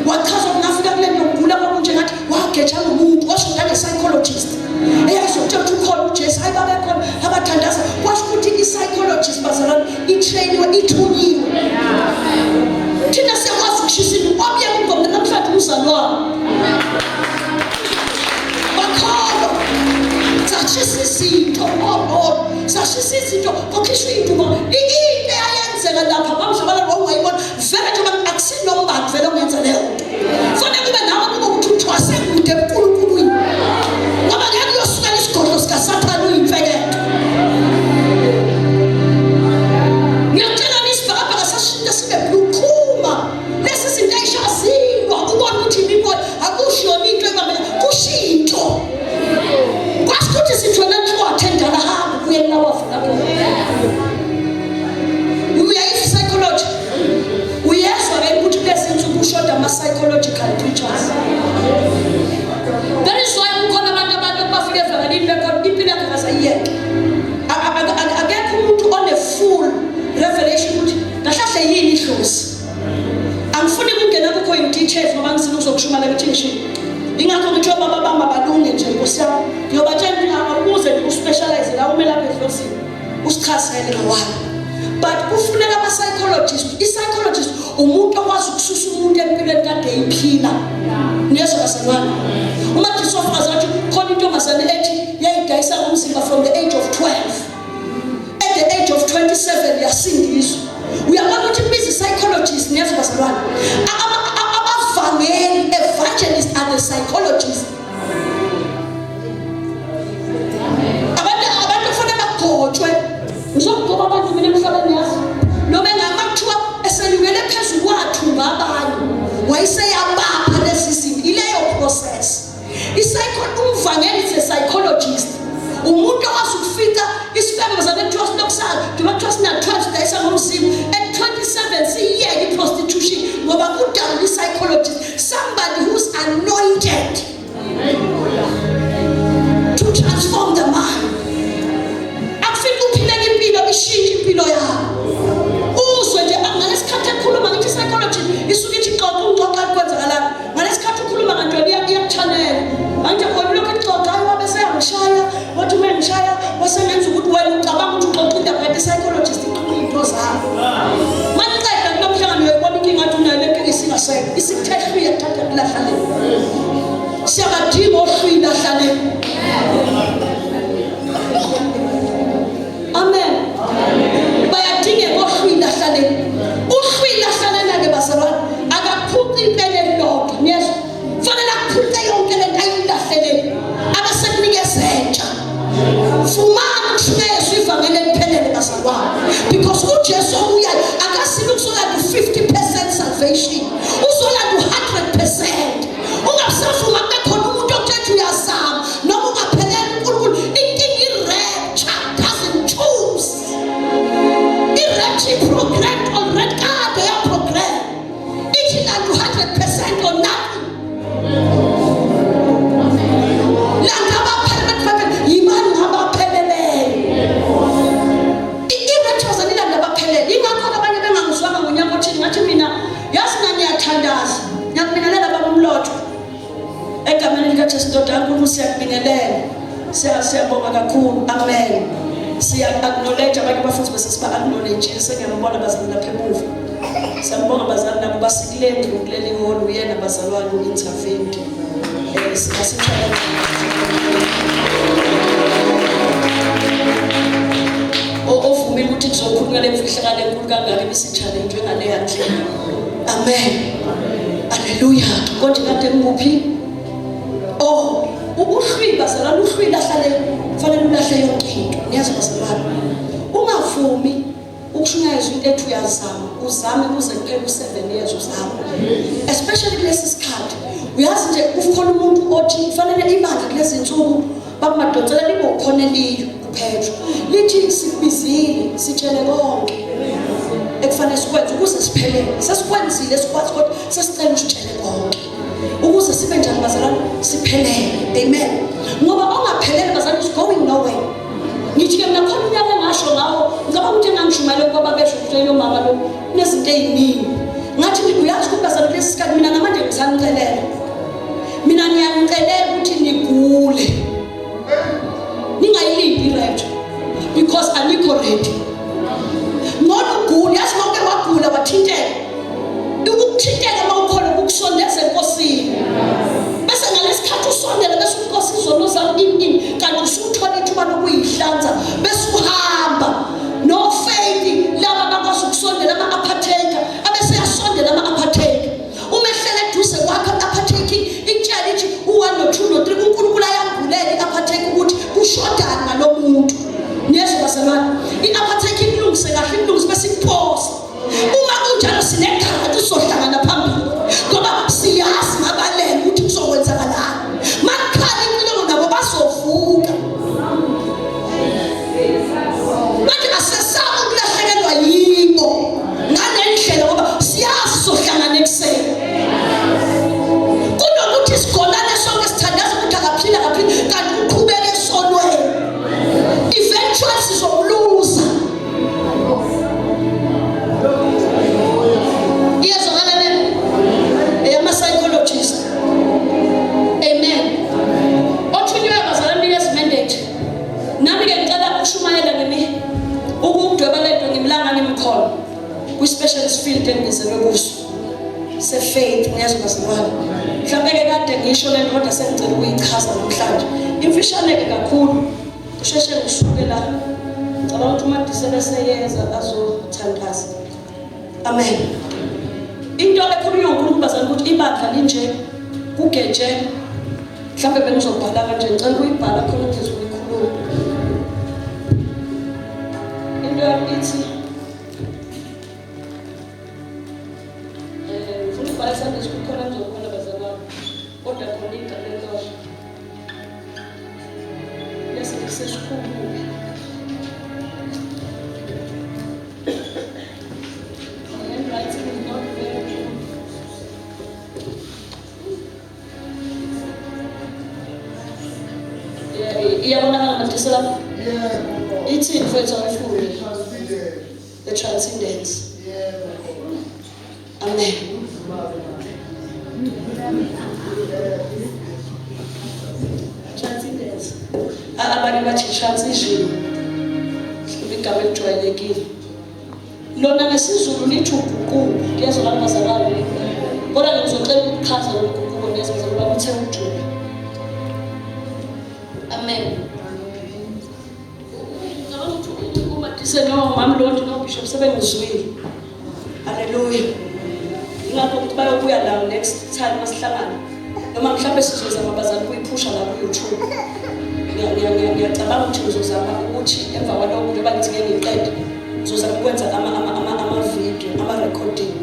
Wachaza ukuthi ngafika kule nto ngigula kwakunje. Ngathi wageja nomuntu, washo ngane-psychologist eyayizokutshela ukuthi ukhona uJesu. Hayi, babekhona abathandaza. Kwasho ukuthi i-psychologist, bazalwane, itrainiwe, ithunyiwe. Thina siyakwazi ukushisa into kwabuyeka umngoma. Namhlanje umzalwane bakholwa. Sashisa izinto, oh, sashisa izinto, kwakhishwa iy'ndumo. Into eyayenzeka lapha kwamzalwane wawungayibona vele nje. Akusinombantu vele ongenza leyo nto. Fanele kube nawe kube ukuthi uthwase kude eNkulunkuluwini, ngoba ngeke uyosukela isigodlo sikaSathane uyimfeketho. Ngiyakutshela, isibhakabhaka sashintsha sibe blue. Lezi zinto ayishaziwa, ubona ukuthi imimoya akusho yona into ebambele, kusho into. Kwasho ukuthi sithi wena nhlwathe endala, hamba ubuye la wavela khona. Uyayizwa psychology? Uyezwa ke ukuthi kulezi nsuku kushoda ama-psychological preachers? That is why kukhona abantu bafike evangelini bekhona impilo yakhe akazayiyeke. Akekho umuntu one-full revelation ukuthi kahlahle yini idlozi. Angifuni ukungena kukho in details ngoba ngifuna ukuzokushumayela ukuthi ngisho. Ingakho ngithi obaba bami abalunge nje, nkosi yami. Ngiyobatshela ukuthi ukuze uspecialize la umelaphi edlozini, usichazele ngawami. But kufuneka ama-psychologist. I-psychologist umuntu okwazi ukususa umuntu empilweni kade eyiphila. Niyezwa bazalwane? Umadisofakazi wathi khona intombazane ethi yayidayisa ngomzimba from the age of 12, at the age of 27 yasindiswa. Uyabona ukuthi kubiza i-psychologist. Niyezwa bazalwane? Abavangeli, evangelist are the psychologists. Abantu kufanele bagcotshwe. Ngizokugcoba abantu mina emhlabeni, yazi, noma engama kuthiwa esenyukele phezulu kwathumba abanye, wayeseyabapha lezi zinto. Ileyo process umvangeli is a psychologist, umuntu okwazi ukufica isifebe zane kuthiwa sinokusala njengoba kuthiwa sina-12 sidayisa ngomzimba, at 27 siyiyeke i-prostitution, ngoba kudalula i-psychologist, somebody who's anointed to transform the mind. Akufike uphileke impilo, ishintshe impilo yakho, uzwe nje ngalesikhathi ekhuluma. Ngithi psychology isuke ithi xoxa, ungixoxa kwenzakalani ngalesikhathi ukhuluma ngantoni, iyakuchanela manje khona lokhu ixoxa. Hayi, wabe seyangishaya, wathi uma engishaya wasengenza ukuthi wena ucabanga ukuthi uxoxa indaba, kanti i-psychologist iqhuba iy'nto zakho. Maniqeda kulo mhlangano, uyayibona inkinga athi unayo, le nkinga isingasekho, isikuthe hlwiya, kuthatha kulahla le. Siyabadinga ohlwile ahlaleni. Amen. Bayadingeka ohlwile ahlaleni. Uhlwile ahlalena-ke bazalwane akaphuci impela elilodwa. Niyezwa? Fanele akuphuce yonke lento ayilahleleni, abesekunikeza entsha. Fumana ukushumayezwa ivangeli eliphelele bazalwane, because uJesu obuyayo akasile ukuzolanda u-50% salvation, uzolanda u-100%. Ungabusavuma kube khona umuntu okuthetha uyazama noma ungapheleli. UNkulunkulu inkinga, i-rapture doesn't choose. I-rapture i-programmed already, kade yaprogram, ithi landa u-100% or nothing. Landa abaphelele. Yibani ngabapheleleyo. I-rapture ilanda abaphelele. Ingakho abanye bengangizwanga ngonyaka othini. Ngathi mina, yazi ngiyathandaza, ngiyakubingelela baba uMlotshwa egameni likaJesu. Ndoda kaNkulunkulu, siyakubingelela. Siyabonga kakhulu. Amen. Siya-acknowledge abanye abafundi, bese siba-acknowledge. Sengiyababona bazali lapha emuva. Siyabonga bazali nabo basikule ndlu, kuleli hall. Uyena bazalwane u-intervened, singasithola ovumile ukuthi kuzokhulunywa le mfihlakalo enkulu kangaka ibisi-challenge ngaleya ndlela. Amen. Haleluya. Konje kade ngikuphi? Oh, ukuhlwi bazalwane, uhlwi lahlale fanele ulahle yonke into. Niyazi bazalwane. Ungavumi ukushunyayezwa into ethi uyazama, uzame kuze kuphele u7 years uzama. Especially kulesi sikhathi. Uyazi nje kukhona umuntu othi kufanele ibandla kulezi insuku bakumadonsela libe ukhoneliyo kuPetro. Lithi sikubizile, sitshele konke ekufanele sikwenze ukuze siphelele. Sesikwenzile sikwazi kodwa sesicela usitshele konke ukuze sibe njani bazalwane, siphelele. Amen. Ngoba ongaphelele bazalwane is going nowhere. Ngithi-ke mina khona unyaka engasho ngawo, ngicabanga ukuthi engangishumayele kwaba besho ukuthi yomama lo kunezinto ey'ningi. Ngathi uyazi ukuthi bazalwane kulesi sikhathi mina namanje ngisanicelela, mina ngiyanicelela ukuthi nigule, ningayilindi i-rapture because anikho ready. Ngcono ugule, yazi uma uke wagula wathinteka, ukukuthinteka uma ukhona kukusondeza enkosini, bese ngalesikhathi usondele bese unkosi izono zami ini ini, kanti usuthola ithuba lokuyihlanza bese uhamba no faith. Laba bakwazi ukusondela ama-apotheka, abese yasondela ama-apotheka. Uma ehlele eduze kwakho i-apotheke ikutshela ithi u-1 no-2 no-3, uNkulunkulu ayambulela i-apotheke ukuthi kushodani ngalo muntu. Niyezwa bazalwane, i-apotheke ikulungise kahle, ikulungise bese ikuphosa. Uma kunjalo sinegaranti sizohlangana phambili ngoba siyazi ngabalele ukuthi kuzokwenzakalani. Makukhala inkulungo nabo bazovuka. Manje asesabi ukulahlekelwa yibo ngale ndlela ngoba siyazi sizohlangana ekuseni. Kunokuthi sigonane sonke sithandaze ukuthi akaphila akaphila kanti uqhubeke esonweni, eventually sizomluza. Iyezwakala le eyama-psychologist. Amen. Othunyiwe bazalwane nikeza mandate. Nami-ke ngicela ukushumayela ngimi ukudweba lento ngimlanga ngimkhona kwi-specialist field engibizelwe kuso se-faith. Ngiyezwa bazalwane, mhlawumbe-ke kade ngisho lento kodwa sengicela ukuyichaza namhlanje imfishane-ke kakhulu, kusheshe ngisuke la. Ngicabanga ukuthi umadisele seyeza azothandaza. Amen. Into ekhulunywa uNkulunkulu bazalwane ukuthi ibandla linje kugeje, mhlawumbe bengizobhala kanje, ngicela ukuyibhala khona phezulu ikhuluma into yami ithi ngifuna ukubhala Sunday school khona ngizobona bazalwane, kodwa khona igama elilodwa bese sesikhulu. My handwriting is not very good. Yeah, iyabonakala madise lapho? Yebo. Ithini mfowethu, ayifunde? Transcendence. The transcendence. Yebo. Amen. Kunzima-ke manje. Transcendence. Abanye bathi transition, mhlawumbe igama elijwayelekile lona ngesiZulu lithi uguquko. Kuyezwakala bazalwane? Kodwa-ke ngizocela ukuchaza lolu guquko neze bazalwane uthe ujula. Amen. Ngicabanga ukuthi umadise nomam Lord nobishop sebengizwile. Haleluya. Ingakho ukuthi bayobuya la next time masihlangana, noma mhlawumbe sizozama bazali ukuyiphusha la ku-YouTube. Ngiyacabanga ukuthi ngizozama ukuthi emva kwalokho, njengoba ngithi ngeke ngiqede, ngizozama ukwenza ama-video, ama-recording,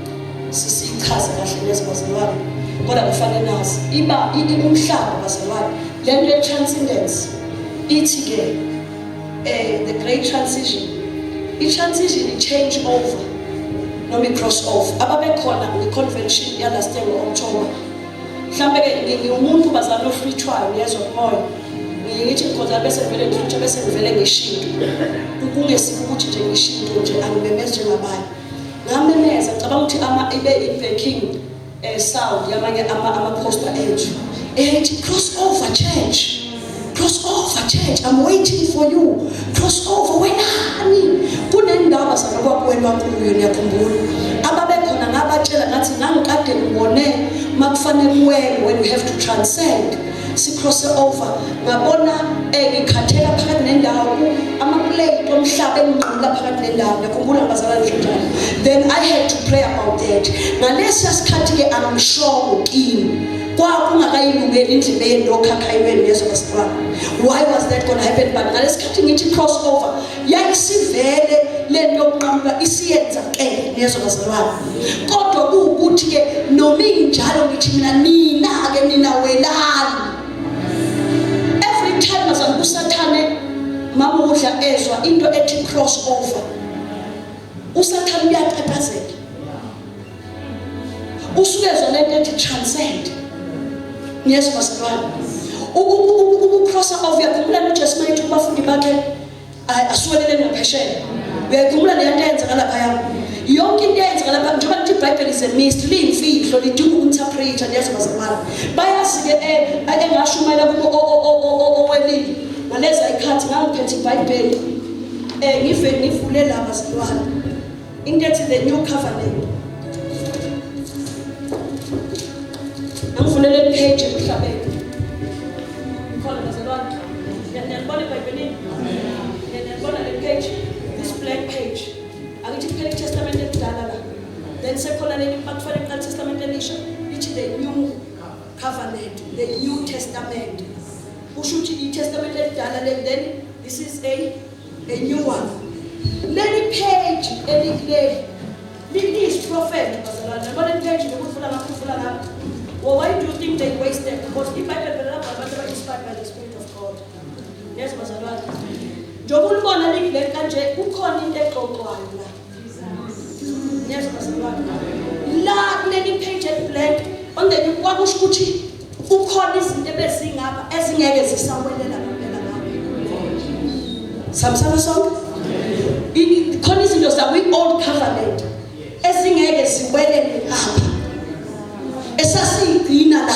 sisichaze kahle lezi bazalwane. Kodwa kufanele nazi iba umhlaba bazalwane le nto ye-transcendence. Ithi-ke the great transition, i-transition, i-change over noma i-cross over. Ababekhona kwi-convention ya-last year ngo-October, mhlawumbe-ke ngiwumuntu bazalwane ohlwithwayo, ngiyezwa kumoya. Ngiye ngithi ngikhonza bese ngivele ngihlwithe bese ngivele ngishinto, kungesiko ukuthi nje ngishinto nje, angimemezi njengabanye. Ngamemeza, ngicabanga ukuthi ama ibe i-backing sound yamanye ama-poster ethu ethi cross over church, cross over church, I'm waiting for you, cross over. Wenani kunendawo bazalwane kwakuwelwa kuyo, niyakhumbula ababekhona. Ngabatshela ngathi ngangikade ngibone makufanele kuwele, when you have to transcend, sicross over, ngabona ngikhathela phakathi nendawo, amaplate omhlaba enginqamula phakathi nendawo. Ngiyakhumbula ngibazalwane ngisho njalo. Then I had to pray about that. Ngalesiya sikhathi-ke angishongo kimi, kwakungakayilungeli indlebe yenu nokhakhayi wenu, yezwa bazalwane. Why was that gonna happen? But ngalesikhathi ngithi cross over, yayisivele lento yokunqamula isiyenzakele, niyezwa bazalwane. Kodwa kuwukuthi-ke noma injalo, ngithi mina nina-ke nina welani. Every time bazalwane uSathane mama udla ezwa into ethi cross over, uSathane uyatatazela. Usuke ezwa lento ethi transcend, niyezwa bazalwane, ukucrossa over. Uyakhumbula uJesu mayethi kubafundi bakhe, asiweleleni ngaphesheya? Uyayikhumbula leyo nto eyenzeka laphaya? Yonke into eyenzeka lapha, njengoba lithi iBhayibheli is a mystery, liyimfihlo, lidinga uku-interpreta, niyezwa bazalwane. Bayazi-ke engashumayela kubo owelile ngaleza ikhathi, ngangiphethe iBhayibheli, ngive ngivule la bazalwane, into ethi the new covenant. Angivule leli page emhlabeni khona bazalwane. Niyalibona eBhayibhelini? Niyalibona le page, this black page? Akithi kuphela iTestament elidala la, then sekhona leli bakufanele kuqala iTestament elisha, lithi the new covenant, the New Testament. Kusho ukuthi iTestament elidala le, then this is a new one. Leli page elikuleli liyisiprofetho bazalwane. Yabona leli page lokuvula ngapha, uvula ngapha. Well, why do you think they wasted? Because iBhayibheli phela lapha abantu aba-inspired by the Spirit of God, yes bazalwane. Njengoba ulibona likuleli kanje, kukhona into exoxwayo la, yes bazalwane. La kuleli page eliblank on the new, kwakusho ukuthi kukhona izinto ebezingapha ezingeke zisawelela ngempela ngapha. Sihambisana sonke? Khona izinto zakwi-old covenant ezingeke ziwelele ngapha, esasiyigcina la.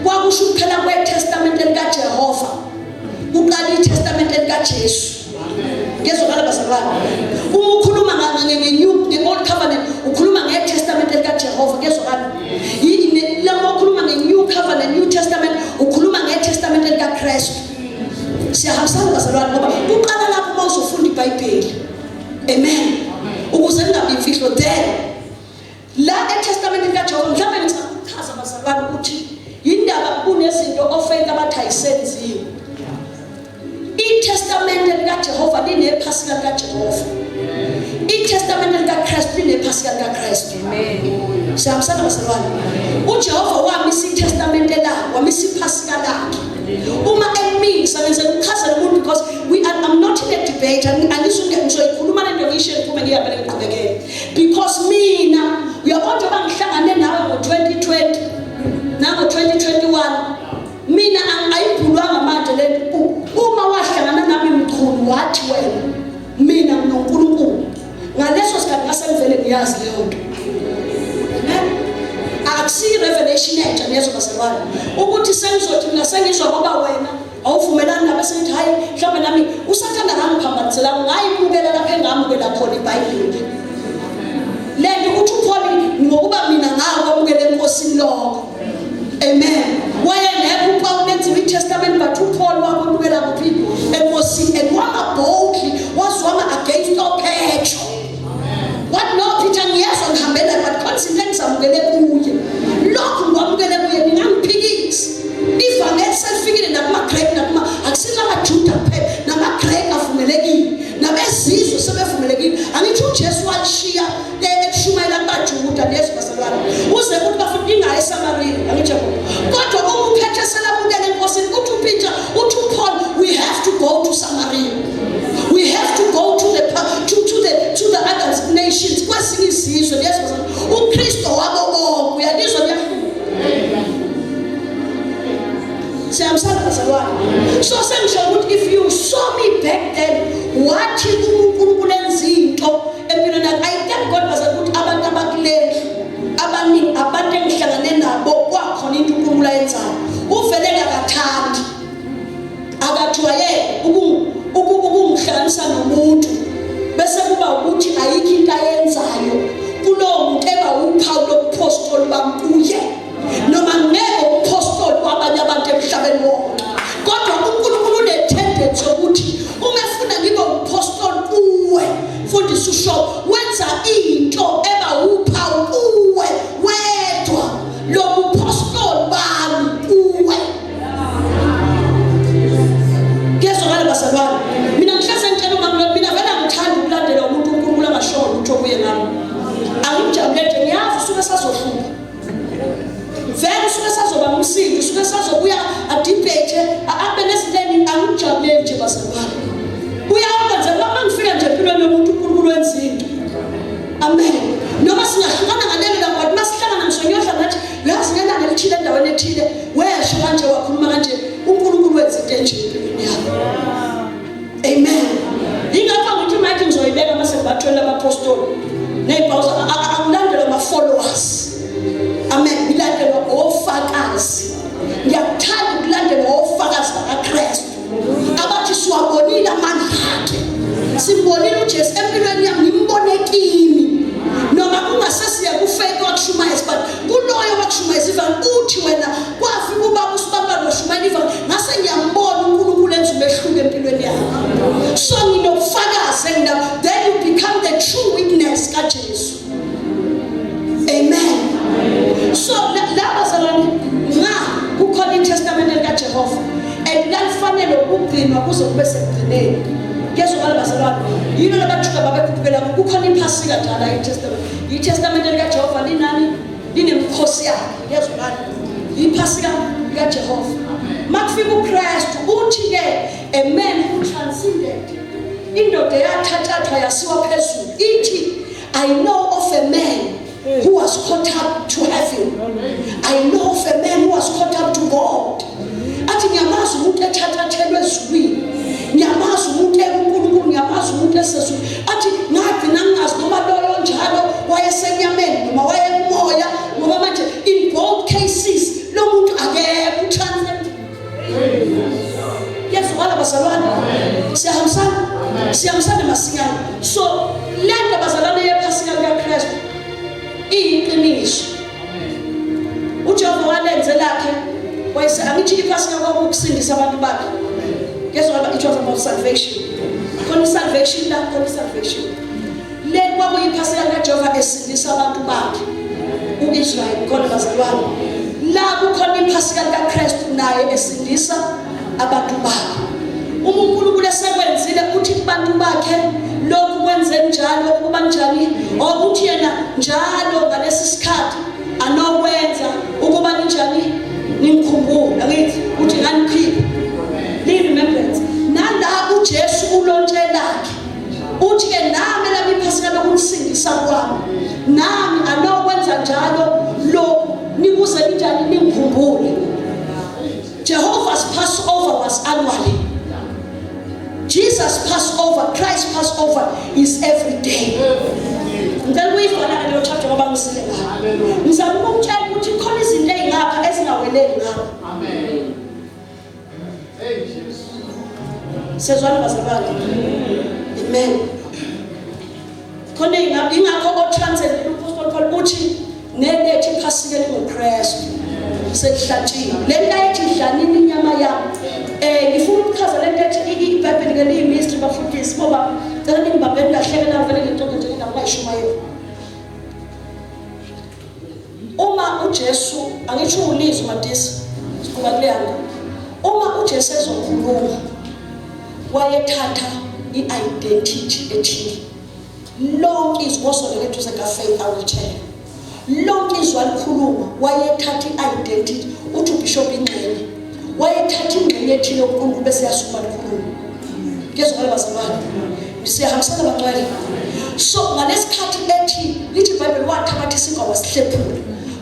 Kwakusho ukuphela kwetestamente likaJehova, kuqala itestamente likaJesu. Ngezwakala bazalwane? Uma ukhuluma nge-new, nge-old covenant, ukhuluma ngetestamente likaJehova. Ngezwakala? Lama ukhuluma nge-new covenant, New Testament, ukhuluma ngetestamente likaKristu. Siyahambisana bazalwane? Ngoba kuqala lapho uma uzofunda iBhayibheli, amen, ukuze kungabi imfihlo. Then la eTestamenteni kaJehova, mhlawumbe ngichaza bazalwane ukuthi yindaba kunezinto ofaith abathi ayisenziwe. ITestamente likaJehova linephasika likaJehova, iTestamente likaKristu linephasika likaKristu. Siyahambisana bazalwane? UJehova wamisa iTestamente lakhe, wamisa iphasika lakhe. Uma emisa, ngenzela ukuchazela umuntu because we are, I'm not in a debate. Angizuke ngizoyikhuluma lento, ngisho ngiphume ngiyabele ngiqhubekele, because mina uyabona njengoba ngihlangane nawe ngo-2020 nango-2021, mina ayibhulwanga manje lento. Uma wahlangana nami mchunu, wathi wena mina nginoNkulunkulu, ngaleso sikhathi ngasengivele ngiyazi leyo nto. Amen. Akusiyi revelation entsha, niyezwa bazalwane, ukuthi sengizothi mina sengizwa ngoba wena awuvumelani nabe sengithi hayi, mhlawumbe nami uSathane angangiphambanisela ngayibukela lapho engamukela khona iBhayibheli lento ukuthi uPaul, ngokuba mina ngakwamukela eNkosini lokho. Amen. Wayengekho uPaul enziwa iTestament, but uPaul wakwamukela kuphi? ENkosini. And wama boldly, wazwama against oPetro. What? No, Peter, ngiyezwa ngihambela, but khona izinto engizamukele kuye, lokhu ngikwamukele kuye, ningangiphikisi. Ivangeli selifikile nakuma-Greek, nakuma akusinamaJuda kuphela, nama-Greek avumelekile, nabezizwe sebevumelekile. Angithi uJesu walishiya ekushumayela kubaJuda, niyezwa bazalwane, uze kuthi bafuna ingayi eSamariya, angithi yabo. Kodwa uma uPhethe selamukela eNkosini, uthi uPeter, uthi uPaul, we have to go to Samaria, we have to go to the to, to the to the other nations, kwezinye izizwe, niyezwa bazalwane. UKristo wabo bonke, uyalizwa? Liyahluka. Siyahambisana bazalwane? So sengisho ukuthi if you saw me back then, wathi uNkulunkulu enza into empilweni yakhe. I thank God bazalwane ukuthi abantu abakuleli abaningi, abantu engihlangane nabo, kwakhona into uNkulunkulu ayenzayo. Uvele ngakathandi, akajwayele ukungihlanganisa nomuntu bese kuba ukuthi ayikho into ayenzayo kulowo muntu. uphawu lobuphostoli bami kuye noma ngeke umphostoli kwabanye abantu emhlabeni wonke kodwa uNkulunkulu une-tendency yokuthi uma efuna ngibe umphostoli kuwe mfundisi usho wenza into eba uphawu kuwe wedwa lobuphostoli bami kuwe. Kuyezwakala bazalwane. Mina ngihlase ngitshela umama lo mina vele angithandi ukulandela umuntu uNkulunkulu angashoyo lutho kuye ngami. Angijabule nje ngiyazi usuke sazohlupha. Vele usuke sazoba ngumsindo, usuke sazobuya adebate, abe nezinto eningi angijabuleli nje bazalwane. Uyakwenza uma ngifika nje empilweni yomuntu uNkulunkulu wenza into. Amen. Noma singahlukana ngalelo langa but masihlangana ngisonyohla ngathi uyazi ngelanga elithile endaweni ethile wesho kanje wakhuluma kanje uNkulunkulu wenza into enje empilweni yakho. Amen. Yingakho ngithi manje ngizoyibeka mase ngibathola abapostoli ney'mpawu angilandelwa ama-followers. Amen. Ngilandelwa ofakazi. Ngiyakuthanda ukulandelwa ofakazi bakaKristu abathi siwabonile amandla akhe, simbonile uJesu empilweni yami, ngimbone kimi noma kungasesiye kufake wakushumayeza but kuloyo wakushumayeza ivangeli uthi wena kwafika ubaba usibabalo washumayela ivangeli ngase ngiyambona uNkulunkulu enza umehluko empilweni yami, so nginobufakazi enginabo. Then you become the true witness kaJesu. Amen. So la bazalwane nga kukhona iTestament likaJehova and lalifanele ukugcinwa kuze kube sekugcineni. Kuyezwakala bazalwane, yilo labajuda babekhuphukela kukhona iphasika njalo iTestament. ITestament likaJehova linani linemikhosi yakhe. Kuyezwakala iphasika likaJehova. Makufika uKristu uthi ke a man who transcended, indoda eyathathathwa yasiwa phezulu, ithi I know of a man who was caught up to heaven. I know of a man who was caught up to God. Athi ngiyamazi umuntu ethathathelwe ezulwini. Ngiyamazi umuntu ekuNkulunkulu, ngiyamazi umuntu esezulwini. Athi ngagcina ngingazi noma loyo njalo wayesenyameni noma wayekumoya ngoba manje in both cases lo muntu akekho utranscend. Kuyezwakala bazalwane? Siyahambisana? Siyahambisana masinyane. So lento bazalwane yephasika likaKristu iyiqiniso. uJehova walenze lakhe wayese angithi iphasika kwakukusindisa abantu bakhe. Kuyezwakala, it was about salvation. Khona salvation la, khona salvation. Le kwakuyiphasika likaJehova esindisa abantu bakhe uIsrael khona bazalwane. La kukhona iphasika likaKristu naye esindisa abantu bakhe. Uma uNkulunkulu esekwenzile uthi kubantu bakhe lokhu kwenze njalo ukuba njani okuthi yena njalo ngalesi sikhathi anokwenza ukuba ninjani ningikhumbule, angithi uthi nganikhipha li-remembrance. Nala uJesu ulontshe lakhe uthi ke nami lami iphasika lokunisindisa kwami nami anokwenza njalo lokhu nikuze ninjani ningikhumbule. Jehovah's Passover was annually. Jesus Passover, Christ Passover is every day. Ngicela ukuyibhala leyo chapter ngoba ngisile ngayo. Ngizama ukukutshela ukuthi khona izinto ezingapha ezingaweleli ngapha. Amen. Hey Jesus. Sezwana bazalwane. Amen. Khona ingakho ingakho o-transcend uPostoli Paul uthi nelethe iphasika elinguKristu sekuhlatshiwe. Le nto ayithi dlanini inyama yami. Ngifuna ukuchaza le nto ethi iBhayibheli ke liyi-mystery bafundisi boba cela ningibambeni kahle na vele ngixoxe nje indaba ngayishumayela. Uma uJesu angisho ulizwi madisi siqhuba kuleya nto. Uma uJesu ezokhuluma wayethatha i-identity ethile. Lonke izwi ngosondela eduze kaFaith I will tell you. Lonke izwi alikhuluma wayethatha i-identity uthi uBishop ingxenye. Wayethatha ingxenye ethile uNkulunkulu bese yasukuma likhuluma. Kuyezwakala bazalwane. Siyahambisana bangcwele. So ngalesikhathi ethi lithi iBhayibheli wathabatha isinkwa wasihlephula.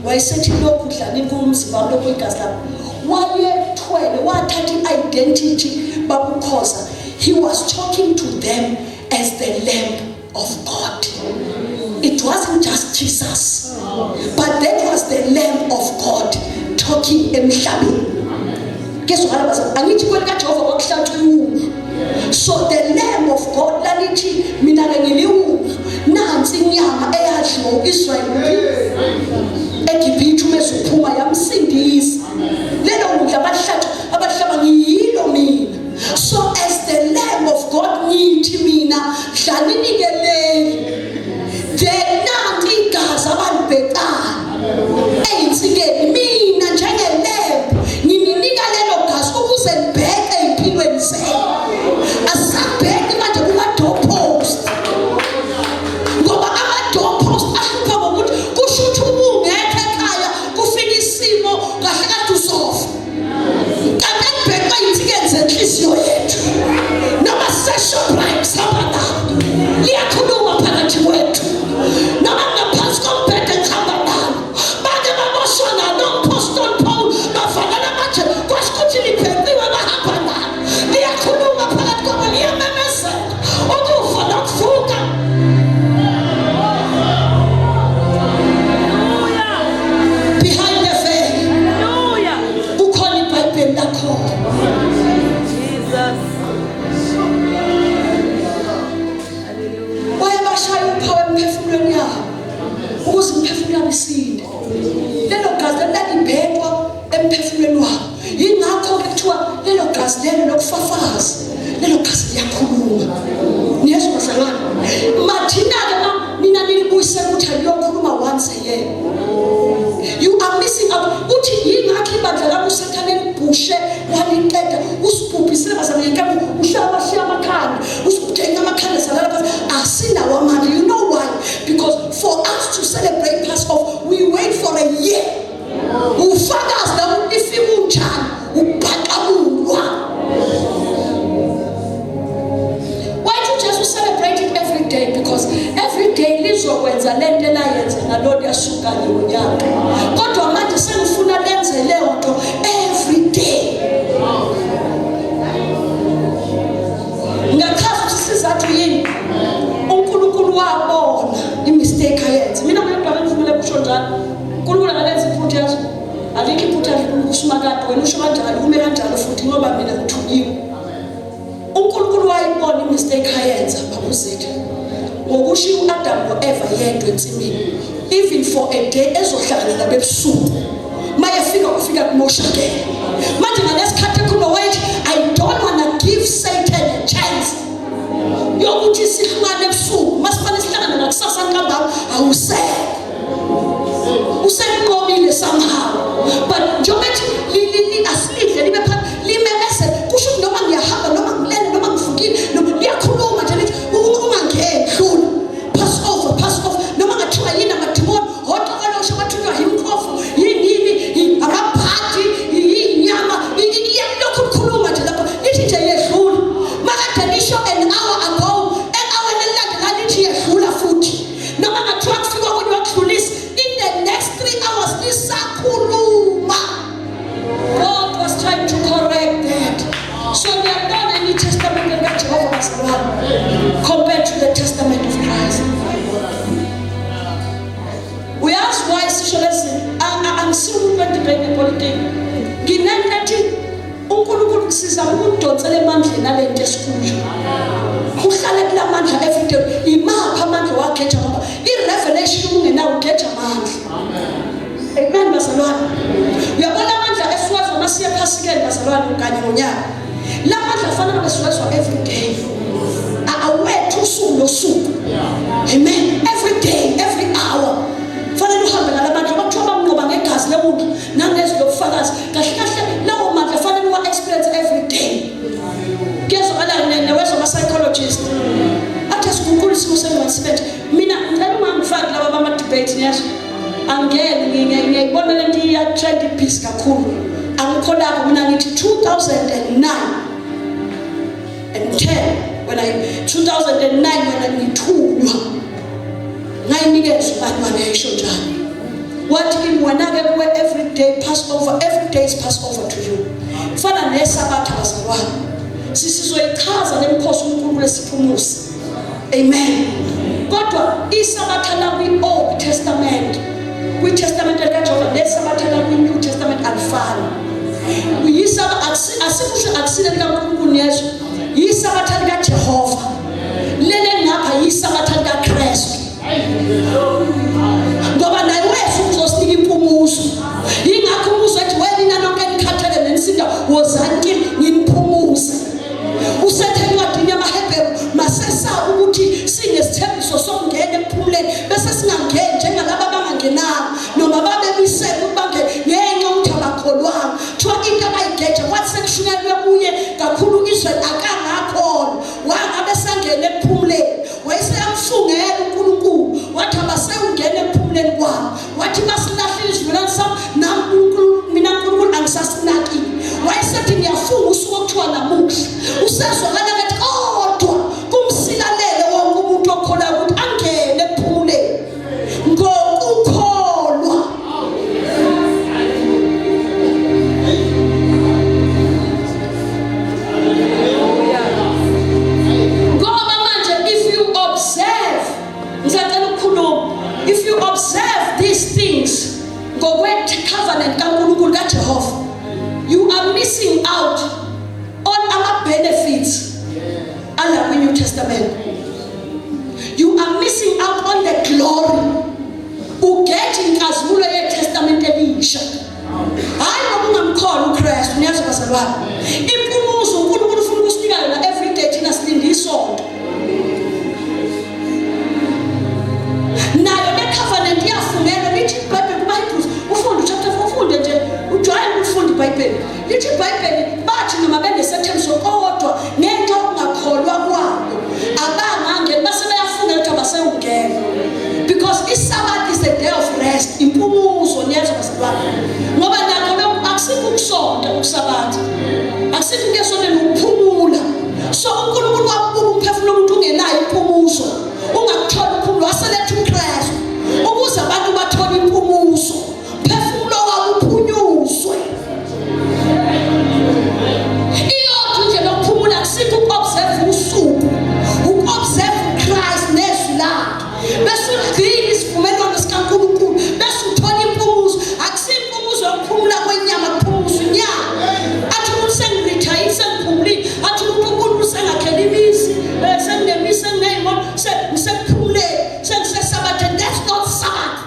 Wayesethi lokhu dlanini kumzimba wami lokhu igazi lami. Wayethwele wathatha i-identity babukhoza. He was talking to them as the Lamb of God. It wasn't just Jesus, but that was the Lamb of God talking emhlabeni. Kezwakala bazalwane, angithi kwelikaJehova kwakuhlatshwa iwulu. So the Lamb of God lalithi mina ke ngiliwulu. Nansi inyama eyadliwa u-Israyeli kuphi? EGibhithe uma ezophuma yamsindisa. Lelo wundlu abahlatshwa abahlaba ngiyilo mina. So as the Lamb of God ngithi mina dlalini-ke leli. Then nanti igazi abalibhekayo ey'nsikeni mina njengelembu ngininika lelo gazi ukuze nibheke ey'mpilweni zenu. Asisabheki manje kuma-doorpost ngoba ama-doorpost ahlupha ngokuthi kusho ukuthi ubungekho ekhaya kufika isimo kahle kade uzofa. Kanti akubhekwa iy'nsikeni zenhliziyo yethu noma siseshoprite sihamba nalo liyakhuluma phakathi kwethu noma ngaphansi kombhede ngihamba nalo. Bake baboshwa nalo umphostoli Paul bavalelwa manje kwasho ukuthi libhekiwe bahamba nalo liyakhuluma phakathi kwabo liyamemezela ukufa nokuvuka. Behind the veil Hallelujah. kukhona iBhayibheli lakhona. Jesus. Hallelujah. Wayebashaya uphawu emphefumulweni yabo ukuze imiphefumulo yabo isinde. Lelo gazi lalibhekwa emphefumulweni wabo. Yingakho-ke kuthiwa lelo gazi lelo lokufafaza, lelo gazi liyakhuluma. Niyezwa bazalwane? Mathina-ke ma nina nilibuyisela ukuthi aliyokhuluma once a year. You are missing out. Uthi yingakho ibandla lami uSathane elibhushe waliqeda usibhubhisile bazalwane ngenkabi uhlala bashiya amakhanda usibugenga amakhanda salala phansi asinawo amandla. You know why? Because for us to celebrate Passover we wait for a year. Ufakazi la ifika unjani ubhaqamulwa. Why do Jesus celebrate it every day? Because every day lizokwenza lento elayenza ngalolu yasuka ngonyaka. Kodwa manje sengifuna lenze leyo nto every day. Ngachaza ukuthi isizathu yini. uNkulunkulu wabona imistake ayenze. Mina ngedwa ngivumele kusho njalo. uNkulunkulu akalenzi iphutha yazo. Alikho iphutha kusmakade wena usho kanjalo ume kanjalo futhi ngoba mina ngithunyiwe. uNkulunkulu wayibona imistake ayenza babuzitha ngokushiya uAdam noEva yedwa ensimini even for a day ezohlangana nabo ebusuku mayefika kufika kumoshakele. Manje ngalesikhathi ekhuluma wayethi I don't wanna give Satan a chance yokuthi sihlukane ebusuku masifanele sihlangane ngakusasa ntambama awusekho usenqobile somehow. But njengoba ethi asilidle libe phansi limemezele kusho ukuthi noma ngiyahamba noma ngilele noma ngivukile noma liyakhuluma nje lithi ungangeni hlula pass over pass over noma ngathiwa yini amadimoni otokoloshe bathunywa yimkhofu yini yini amabhadi yinyama lokhu kukhuluma nje lapho lithi nje yedlula makade lisho an hour ago e-hour elilandela lithi yedlula futhi noma ngathiwa kufika okunye wakudlulisa in the next 3 hours lisakhuluma. God was trying to correct that. So ngiyabona in Testament likaJehova bazalwane compared to the Testament of Christ. Uyazi why sisho lezi angisiyo umuntu wedebate nepolitiki. Nginento ethi uNkulunkulu kusizama ukudonsela emandleni alento esikuyo. Uhlale kulamandla every day. Imaphi amandla wageja ngoba i-revelation ungenawo ugeja amandla. Amen bazalwane. Uyabona amandla esiwezwa masiye ephasikeni bazalwane kanye ngonyaka. La mandla afanele besiwezwa every day. Awethu usuku nosuku. Amen. Every day, every hour. Fanele uhambe ngalamandla bakuthiwa bamnqoba ngegazi lewundlu nangezwi lobufakazi. Kahle kahle lawo mandla fanele uwa experience every day. Kuyezwakala newezwa ama-psychologist. Athi asiguqule isimo sengqondo sibe nje. Mina ngicela ungangifaki laba bama-debate niyazwa. Angeke ngiyayibona lento iya-trend ipeace kakhulu. Angikho lapho mina ngithi 2009 and 10 when I 2009 when I ngithunywa ngayinikeza ubani wangeyisho njalo. Wathi kimi wena-ke kuwe every day Passover, every day is Passover to you. Fana nesabatha bazalwane. Sisizoyichaza lemikhosi uNkulunkulu esiphumusa. Amen. Kodwa isabatha la kwi-Old Testament, kwi-Testament likaJehova nesabatha la kwi-New Testament alifani. Yisaba asikusho akusile likaNkulunkulu niyezwa. Yisabatha likaJehova. Lele ngapha yisabatha likaKristu. Wozani kimi nginiphumuze. Usethe encwadini yamaHebheru, masesaba ukuthi sinesithembiso sokungena ekuphumuleni bese singangeni njengalaba abangangenanga noma babemisele ukuthi bangene ngenxa yokuthi abakholwanga. Kuthiwa into abayigeja kwathi sekushunyelwe kuye kakhulu u-Israyeli akangakholwa, wangabe sangena ekuphumuleni. Wayeseyamfungela uNkulunkulu wathi abasewungena ekuphumuleni kwami. Wathi basilahlile isivumelwano sami nami uNkulunkulu, mina uNkulunkulu angisasinakile. Wayesethi ngiyafunga usuku okuthiwa namuhla. Usezwakala kathi kodwa kumsilalele wonke umuntu okholwayo ukuthi angene ekuphumuleni ngokukholwa. Ngoba manje if you observe, ngisacela ukukhuluma, if you observe these things ngokwe-covenant kaNkulunkulu kaJehova, you are missing out on ama-benefits ala kwi-New Testament. You are missing out on the glory. Ugeja inkazimulo yeTestament elisha. Hayi ngoba ungamkholwa uKristu, niyazi bazalwane. Impumuzo uNkulunkulu ufuna ukusinika yona every day, thina silinde isonto. Nayo le covenant iyafungelwa, lithi iBhayibheli kumaHebrews, ufunde uchapter 4, ufunde nje, ujwayele ukufunda iBhayibheli. Lithi iBhayibheli bathi noma benesethembiso kodwa ngenxa yokungakholwa kwabo abangangeni, base bayafungela ukuthi abasewungena. Because iSabbath is a day of rest, impumuzo, niyezwa bazalwane. Ngoba nakho lokhu akusikho ukusonta ukusabatha, akusikho ukuya esontweni, ukuphumula. So uNkulunkulu wabuka umphefumulo womuntu ungenayo impumuzo, ungakuthola ukuphumula, waseletha uKristu ukuze abantu bathole impumuzo, umphefumulo wabo uphunyuzwe. Iyodwa indlela yokuphumula, akusikho uku-observe usuku, uku-observe uChrist nezwi lakhe, bese ugcina isivumelwano sikaNkulunkulu, bese uthola impumuzo. Akusiyo impumuzo yokuphumula kwenyama, kuphumuza inyama. Athi umuntu sengirithayile, sengiphumulile, athi umuntu uNkulunkulu sengakhela imizi, senginemizi, senginey'moto, ngisekuphumuleni, sengisesabatheni. That's not Sabbath.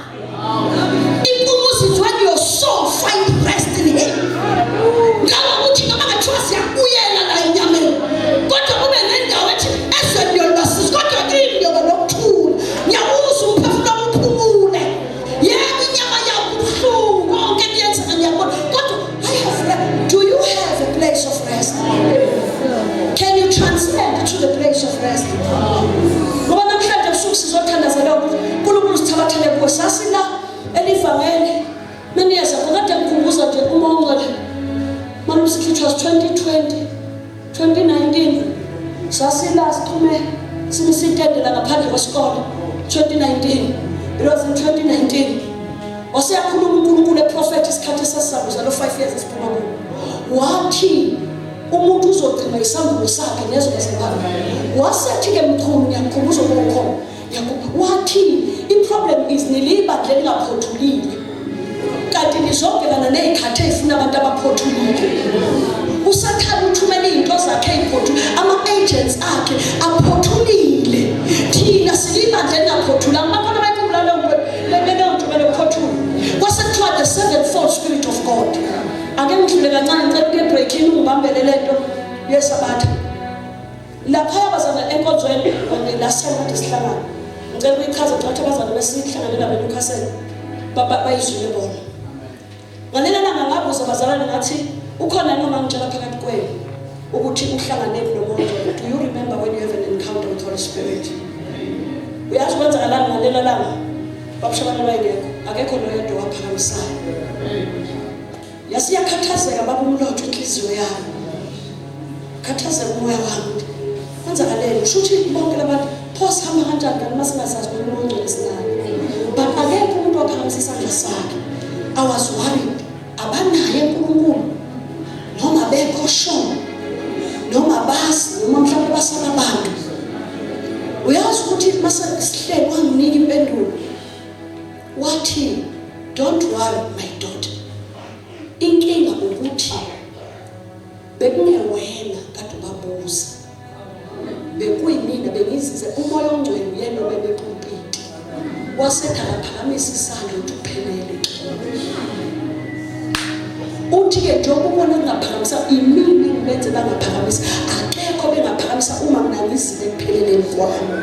Impumuzo is when your soul find rest in him. Ngangokuthi noma ngathiwa siyabuyela la enyameni, kodwa kube nendawo ethi ezweni liyolibasiza, kodwa kimi ngiyoba nokuthula, ngiyawuzwa umphefumulo wami uphumule. Yebo, inyama yakho ubuhlungu, konke kuyenzeka, ngiyabona, kodwa I have rest. Do you have a place of rest? Can you transcend to the place of rest? Ngoba namhlanje ebusuku sizothandazela ukuthi uNkulunkulu sithabathele kuwe. Sasila elivangeli meniyeza kade ngikhumbuza nje uma ungcwele malusithi it was 2020 2019 sasila sixhume simisitende la ngaphandle kwesikole 2019. It was in 2019. Waseyakhuluma uNkulunkulu eprofethi isikhathi esasizakuza lo 5 years esiphuma kuwo, wathi umuntu uzogcina isambulo sakhe nezwe bazalwane. Wasethi-ke mkhulu, ngiyakukhumbuza ukukhona, wathi i-problem is nilibandla elingaphothulile, kanti nizobhekana ney'khathi ey'funa abantu abaphothulile. Usathane uthumela iy'nto zakhe ey'phothule, ama-agents akhe aphothulile. Thina silibandla elingaphothulanga. Bakhona abayikhumbula leyo nto, leyo nto belokuphothula. Kwase kuthiwa the sevenfold spirit of God. Ake ngidlule kancane, ngicela ukuye ebreakini, ungibambele le nto yesabatha laphaya bazalwane enkonzweni last time kade sihlangana. Ngicela ukuyichaza, ngicela abazalwane besihlangane nabo eNewcastle bayizwile bona. Ngalela langa ngabuza abazalwane ngathi ukhona noma ngitshela phakathi kwenu ukuthi uhlangane nomoya. Do you remember when you have an encounter with Holy Spirit? Uyazi kwenzakalani ngalela langa? Babushabana bayingekho, akekho noyedwa waphakamisayo. Yasiyakhathazeka baba umlotho inhliziyo yami, khathazeka umoya wami, kwenzakaleni? Kusho ukuthi bonke labantu pho sihamba kanjani kanti uma singasazi umuntu ongcwele sinayo? But akekho umuntu waphakamisa isandla sakhe. I was worried, abanaye uNkulunkulu noma bekho sure noma bazi noma mhlawumbe basaba abantu. Uyazi ukuthi mase sihleli wanginika impendulo, wathi, "Don't worry, my daughter, inkinga ukuthi bekungewena kade ubabuza, bekuyimina bengizize umoya ongcwele uyena obebepulpiti." Wasethi akaphakamisa isandla ukuthi uphelele. Uthi-ke njengoba ubona ngingaphakamisa imini ngibenze bangaphakamisa, akekho bengaphakamisa uma mina ngizile ekupheleleni kwami,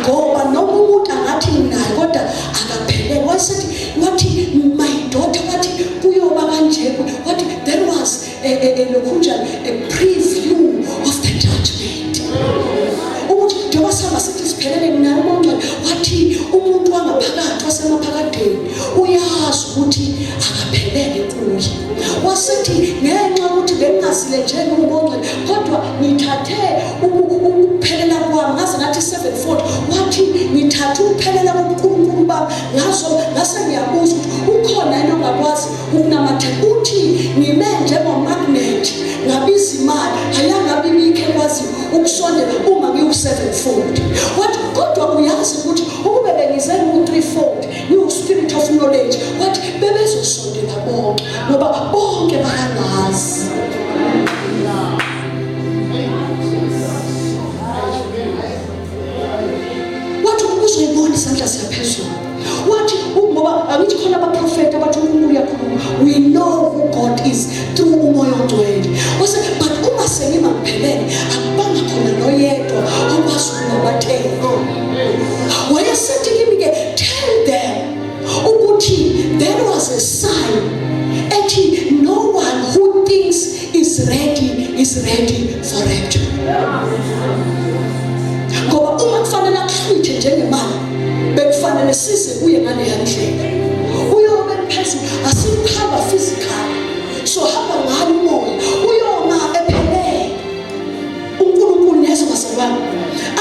ngoba noma umuntu angathi nginaye kodwa akaphelele. Wasethi, wathi, my daughter, wathi kuyoba kanje, wathi there was a lokhunjani, a preview of the judgment, ukuthi njengoba sihamba sithi siphelele nginaye uMoya oNgcwele, wathi umuntu wangaphakathi wasemaphakadeni uyazi ukuthi akaphelele kuye. Wasethi ngenxa yokuthi bengingazile njengoMoya oNgcwele, kodwa ngithathe ukuphelela kwami ngaze ngathi 740, wathi ngithathe ukuphelela kobuNkulunkulu bami ngazo, ngase ngiyabuza ukuthi ukhona yini ongakwazi ukunamathela. Uthi ngime njengomagnet, ngabiza imali ayangabe ibikho ekwazi ukusondela uma ngiwu-740. Wathi kodwa uyazi ukuthi ukube bengize ngiwu-340, ngiwu-spirit of knowledge, wathi bebezosondela bonke ngoba bonke bayangazi. Wathi uzoyibona isandla siyaphezulu. Wathi ngoba angithi khona abaprofeti abathi uNkulunkulu uyakhuluma, we know who God is through uMoya oNgcwele. Wase but uma sengima ngiphelele, akubanga khona noyedwa okwazi ukunamathela. Wayesethi kimi-ke, tell them ukuthi there was a sign ethi no one who thinks is ready is ready for rapture, ngoba uma kufanele akuhlwithe njengemali, bekufanele size kuye ngaleya ndlela. Uyobe phezulu, asikuhamba physical, so hamba ngalo umoya, uyoma ephelele uNkulunkulu. Niyezwa bazalwane?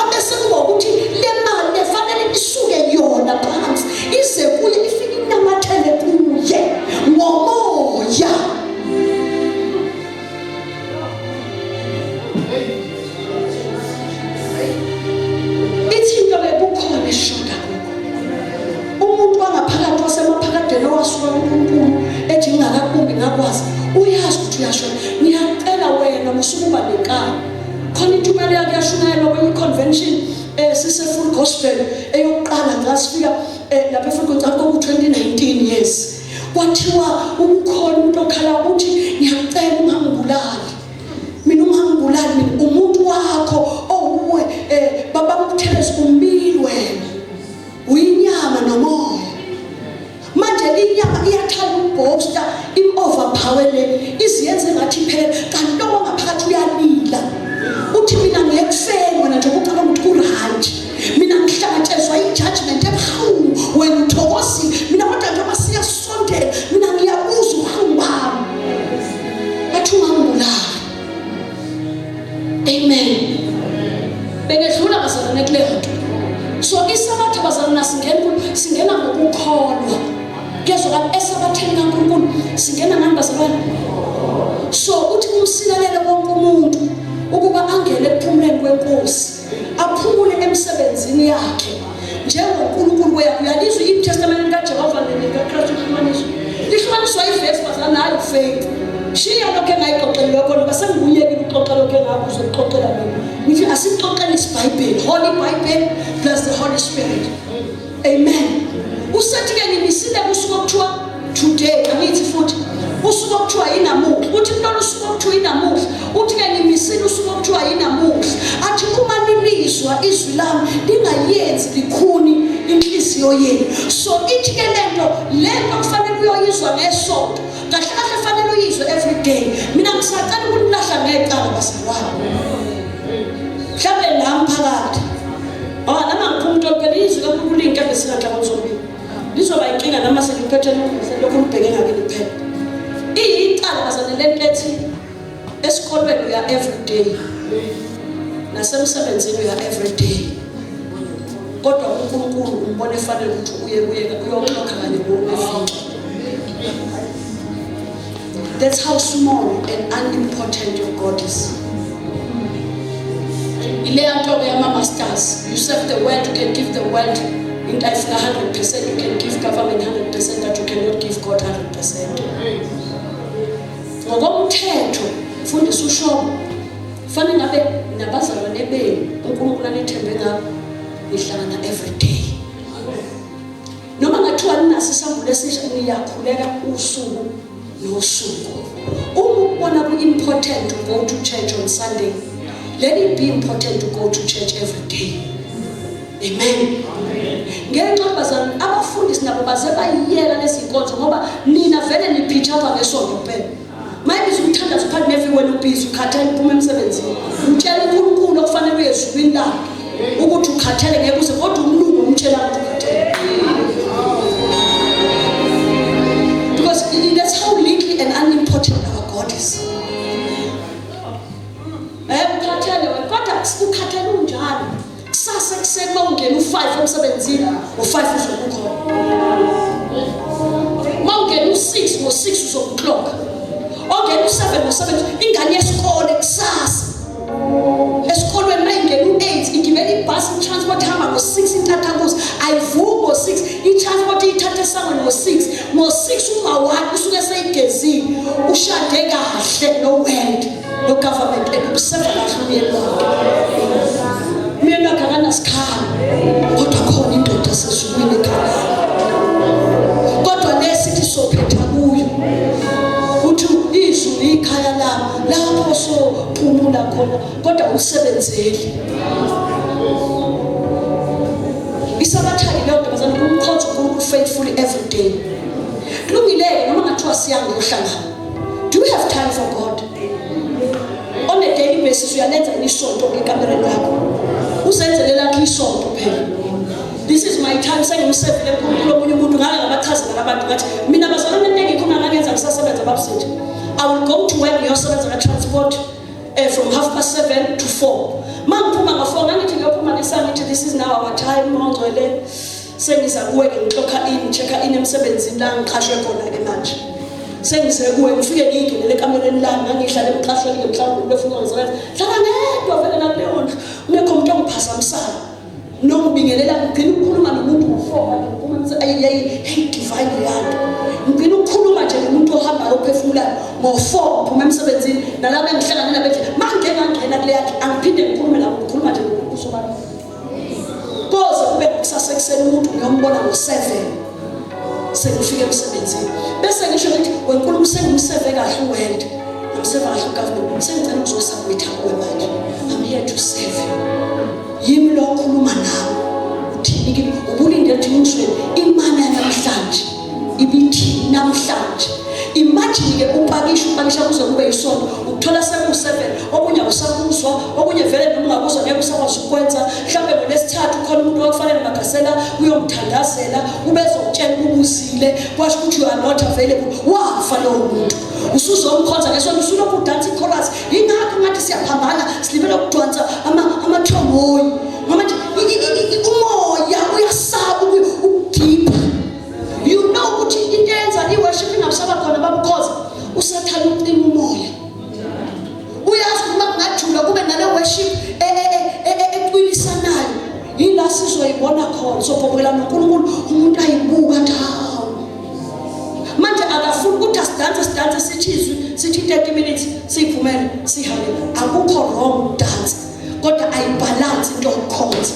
Abese kuba ukuthi le mali lefanele isuke yona phansi ize kuye, ifike inamathele kuye ngomoya. Ithi into bekukhona eshoda kukho umuntu wangaphakathi wasemaphakadeni owasuka kuNkulunkulu, ethi ngingakakubumbi ngakwazi, uyazi ukuthi uyashoda. Ngiyacela wena musukuba nenkani. Khona intshumayelo yakhe yashumayelwa kwenye i-convention, sise-Full Gospel eyokuqala ngasifika lapha e-Full Gospel koku-2019 years. Kwathiwa ukukhona umuntu okhala ukuthi ngiyacela ungangibulali mina, ungangibulali mina. Umuntu wakho owuwe, baba Buthelezi, umbili wena, uyinyama nomoya. Manje inyama iyathanda ukuboasta, im-overpower le, iziyenze ngathi iphele, kanti lo wangaphakathi uyalila, uthi mina ngiyekufeni. Wena njengoba ucabanga ukuthi ku-right, mina ngihlangatshezwa i-judgment ebuhlungu, wena uthokozile. Mina kodwa njengoba siyasondela, mina ngiyabuza ubuhlungu bami. Athi ungangibulali. Amen. Bengedlula bazalwane kuleyo nto. So isabatha bazalwane singena kulo, singena ngokukholwa. Kuyezwakala? Esabatheni kaNkulunkulu singena ngani bazalwane? So uthi umsilalele wonke umuntu ukuba angene ekuphumuleni kweNkosi, aphumule emsebenzini yakhe njengoNkulunkulu kweyakhe. Uyalizwa iTestament likaJehova nelikaKristu lihlukaniswa, lihlukaniswa ivesi bazalwane, hayi faith. Shiya lokho engayixoxeli lokho, ngoba sengikuyekile ukuxoxa lokho engakuzwa ukuxoxela mina. Ngithi asixoxele isiBhayibheli, Holy Bible plus the Holy Spirit. Amen. Usethi-ke ngimisile kusuku okuthiwa today, angithi futhi usuku okuthiwa yinamuhla. Uthi kulolu usuku okuthiwa inamuhla, uthi-ke ngimisile usuku okuthiwa yinamuhla, athi uma nilizwa izwi lami, ningayenzi likhuni inhliziyo yenu. So ithi-ke lento kufanele uyoyizwa ngesonto, kahle kahle fanele uyizwe every day. Mina ngisacela ukunilahla ngecala bazalwane, mhlawumbe nami phakathi. Oh, noma ngiphuma umuntu phela izwi kaNkulunkulu iyinkemba esinganhlangano zombili, lizoba inkinga noma seliphethe lokhu libheke ngakini kuphela. Iyicala bazalwane lento ethi esikolweni uya every day, nasemsebenzini uya every day, kodwa uNkulunkulu umbona efanele ukuthi uye kuye uyoxoxa kanye ngeviki. That's how small and unimportant your God is. Ileya nto-ke yama-masters, you serve the world, you can give the world into ayifuna 100%, you can give government 100%, but you cannot give God 100%. Ngokomthetho, mfundisi ushobo, fanele ngabe nabazalwane benu uNkulunkulu anithembe ngabo nihlangana every day, noma ngathiwa ninaso isambulo esisha, niyakhuleka usuku. Nosuku. Uma ukubona ku-important to go to church on Sunday, let it be important to go to church every day. Amen. Ngenxa bazalwane abafundisi nabo baze bayiyeka lezi nkonzo ngoba nina vele niphitsha apha ngesonto kuphela. Mayibiza umthandazo phakathi neviki wena ubhizi ukhathele uphuma emsebenzini. Utshela uNkulunkulu okufanele uye ezulwini lakhe ukuthi ukhathele ngeke uze kodwa umlungu umtshela ukuthi ukhathele. Because that's how little and unimportant our God is. Ukhathele wena kodwa ukhathele unjalo. Kusasa ekuseni uma ungena u-5 emsebenzini, u-5 uzobe ukhona. Uma ungena u-6 ngo-6 uzokuklokha. Ongena u-7 ngo-7 ingane yesikole kusasa. Esikolweni uma ingena u-8 igibela ibhasi i-transport ihamba ngo-6 intathakusa ayivuki ngo-6 i-transport iyithatha esangweni ngo-6 ngo-6 uma wakhe usuke seyigezile ushade kahle no-world no-government and useva kahle umyeni wakhe. Umyeni wakhe akanasikhalo kodwa khona indoda sezulwini ekhaya. Kodwa lesithi sophetha kuyo uthi izulu ikhaya lami lapho sophumula khona kodwa usebenzeli. Isabatha leyo nto bazalwane umkhonza uNkulunkulu faithfully every day. Kulungile noma ngathiwa siyanga uhlangana. Do you have time for God? On a daily basis uyalenza isonto ekamereni lakho. Uzenzele lakho isonto phela. This is my time sengimsevile uNkulunkulu omunye umuntu ngake ngabachazela abantu ngathi mina bazalwane into engikhona ngangenza ngisasebenza babsithi. I will go to work ngiyosebenza ka-transport from 7:30 to 4. Mangiphuma ngo-4 ngangithi ngiyophuma ngesangithi this is now our time mongcwele sengiza kuwe ke ngiklokha in check in emsebenzini la ngiqhashwe khona ke manje. Sengize kuwe ngifike ngiyingenele ekamereni lami ngangihlala emqashweni ke mhlawumbe befuna ngisebenza. Hlala ngedwa vele nakuleyo ndlu ungekho umuntu ongiphazamisayo. Nongibingelela ngigcina ukukhuluma nomuntu ngo-4 ngiphuma hey divine leyanto. Ngigcina ukukhuluma nje nomuntu ohambayo ophefumulayo ngo-4 ngiphuma emsebenzini nalabo engihlangane nabo endlini mangike ngangena kule yakhe angiphinde ngikhulume nabo ngikhuluma nje nomuntu usobala. Koze kube kusasa ekuseni umuntu ngiyombona ngo-7 sengifike emsebenzini. Bese ngisho ngithi wenkulumo sengimseve kahle uworld. Ngimseve kahle ugovernment. Sengicela ukuzosubmitha kuwe manje. I'm here to serve you. Yimi lo okhuluma nawe. Uthini kimi? Ubulinde ukuthi ngizwe imana yanamhlanje. Ibithini namhlanje. Imagine ke upakisha kuze kube isonto ukuthola seku-7 okunye awusakuzwa okunye vele noma ungakuzwa ngeke usakwazi ukwenza mhlawumbe ngolesithathu khona umuntu wakufanele Magasela uyomthandazela ubezokutshela ubuzile kwasho ukuthi you are not available wafa lowo muntu usuzomkhonza ngesonto usulokhu udansa ichorus ingakho ngathi siyaphambana silibele ukudonsa amathongoyi ngoba nje umoya uyasaba ukudipha. You know ukuthi into eyenza i-worship ingabusaba khona babukhoza usathane ucima umoya. Uyazi uma kungajula kube nale worship ecwilisanayo yila sizoyibona khona sophophela noNkulunkulu umuntu ayibuka athi hawu. Manje akafuni ukuthi asidanse sidanse sithi izwi sithi 30 minutes siyiphumele sihambe. Akukho wrong ukudansa kodwa ayibalance into yokukhonza.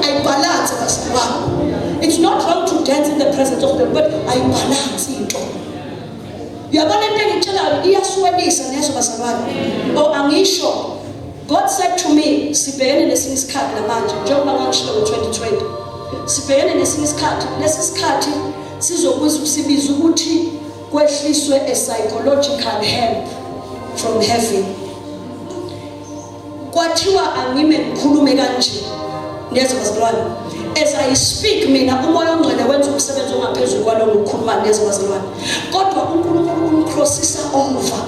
Ayibalance bazalwane. It's not wrong to dance in the presence of the Lord, but ayibalance into. Uyabona into engitshelayo iyasuwelisa nezo bazalwane. Oh angisho. God said to me sibhekene nesinye isikhathi namanje njengoba ngangishilo ngo-2020. Sibhekene nesinye isikhathi, lesi sikhathi sizokuza sibiza ukuthi kwehliswe a psychological help from heaven. Kwathiwa angime ngikhulume kanje. Niyezwa bazalwane? As I speak mina umoya ongcwele wenza umsebenzi ongaphezulu kwalowo ukukhuluma niyezwa bazalwane. Kodwa uNkulunkulu umcrossisa over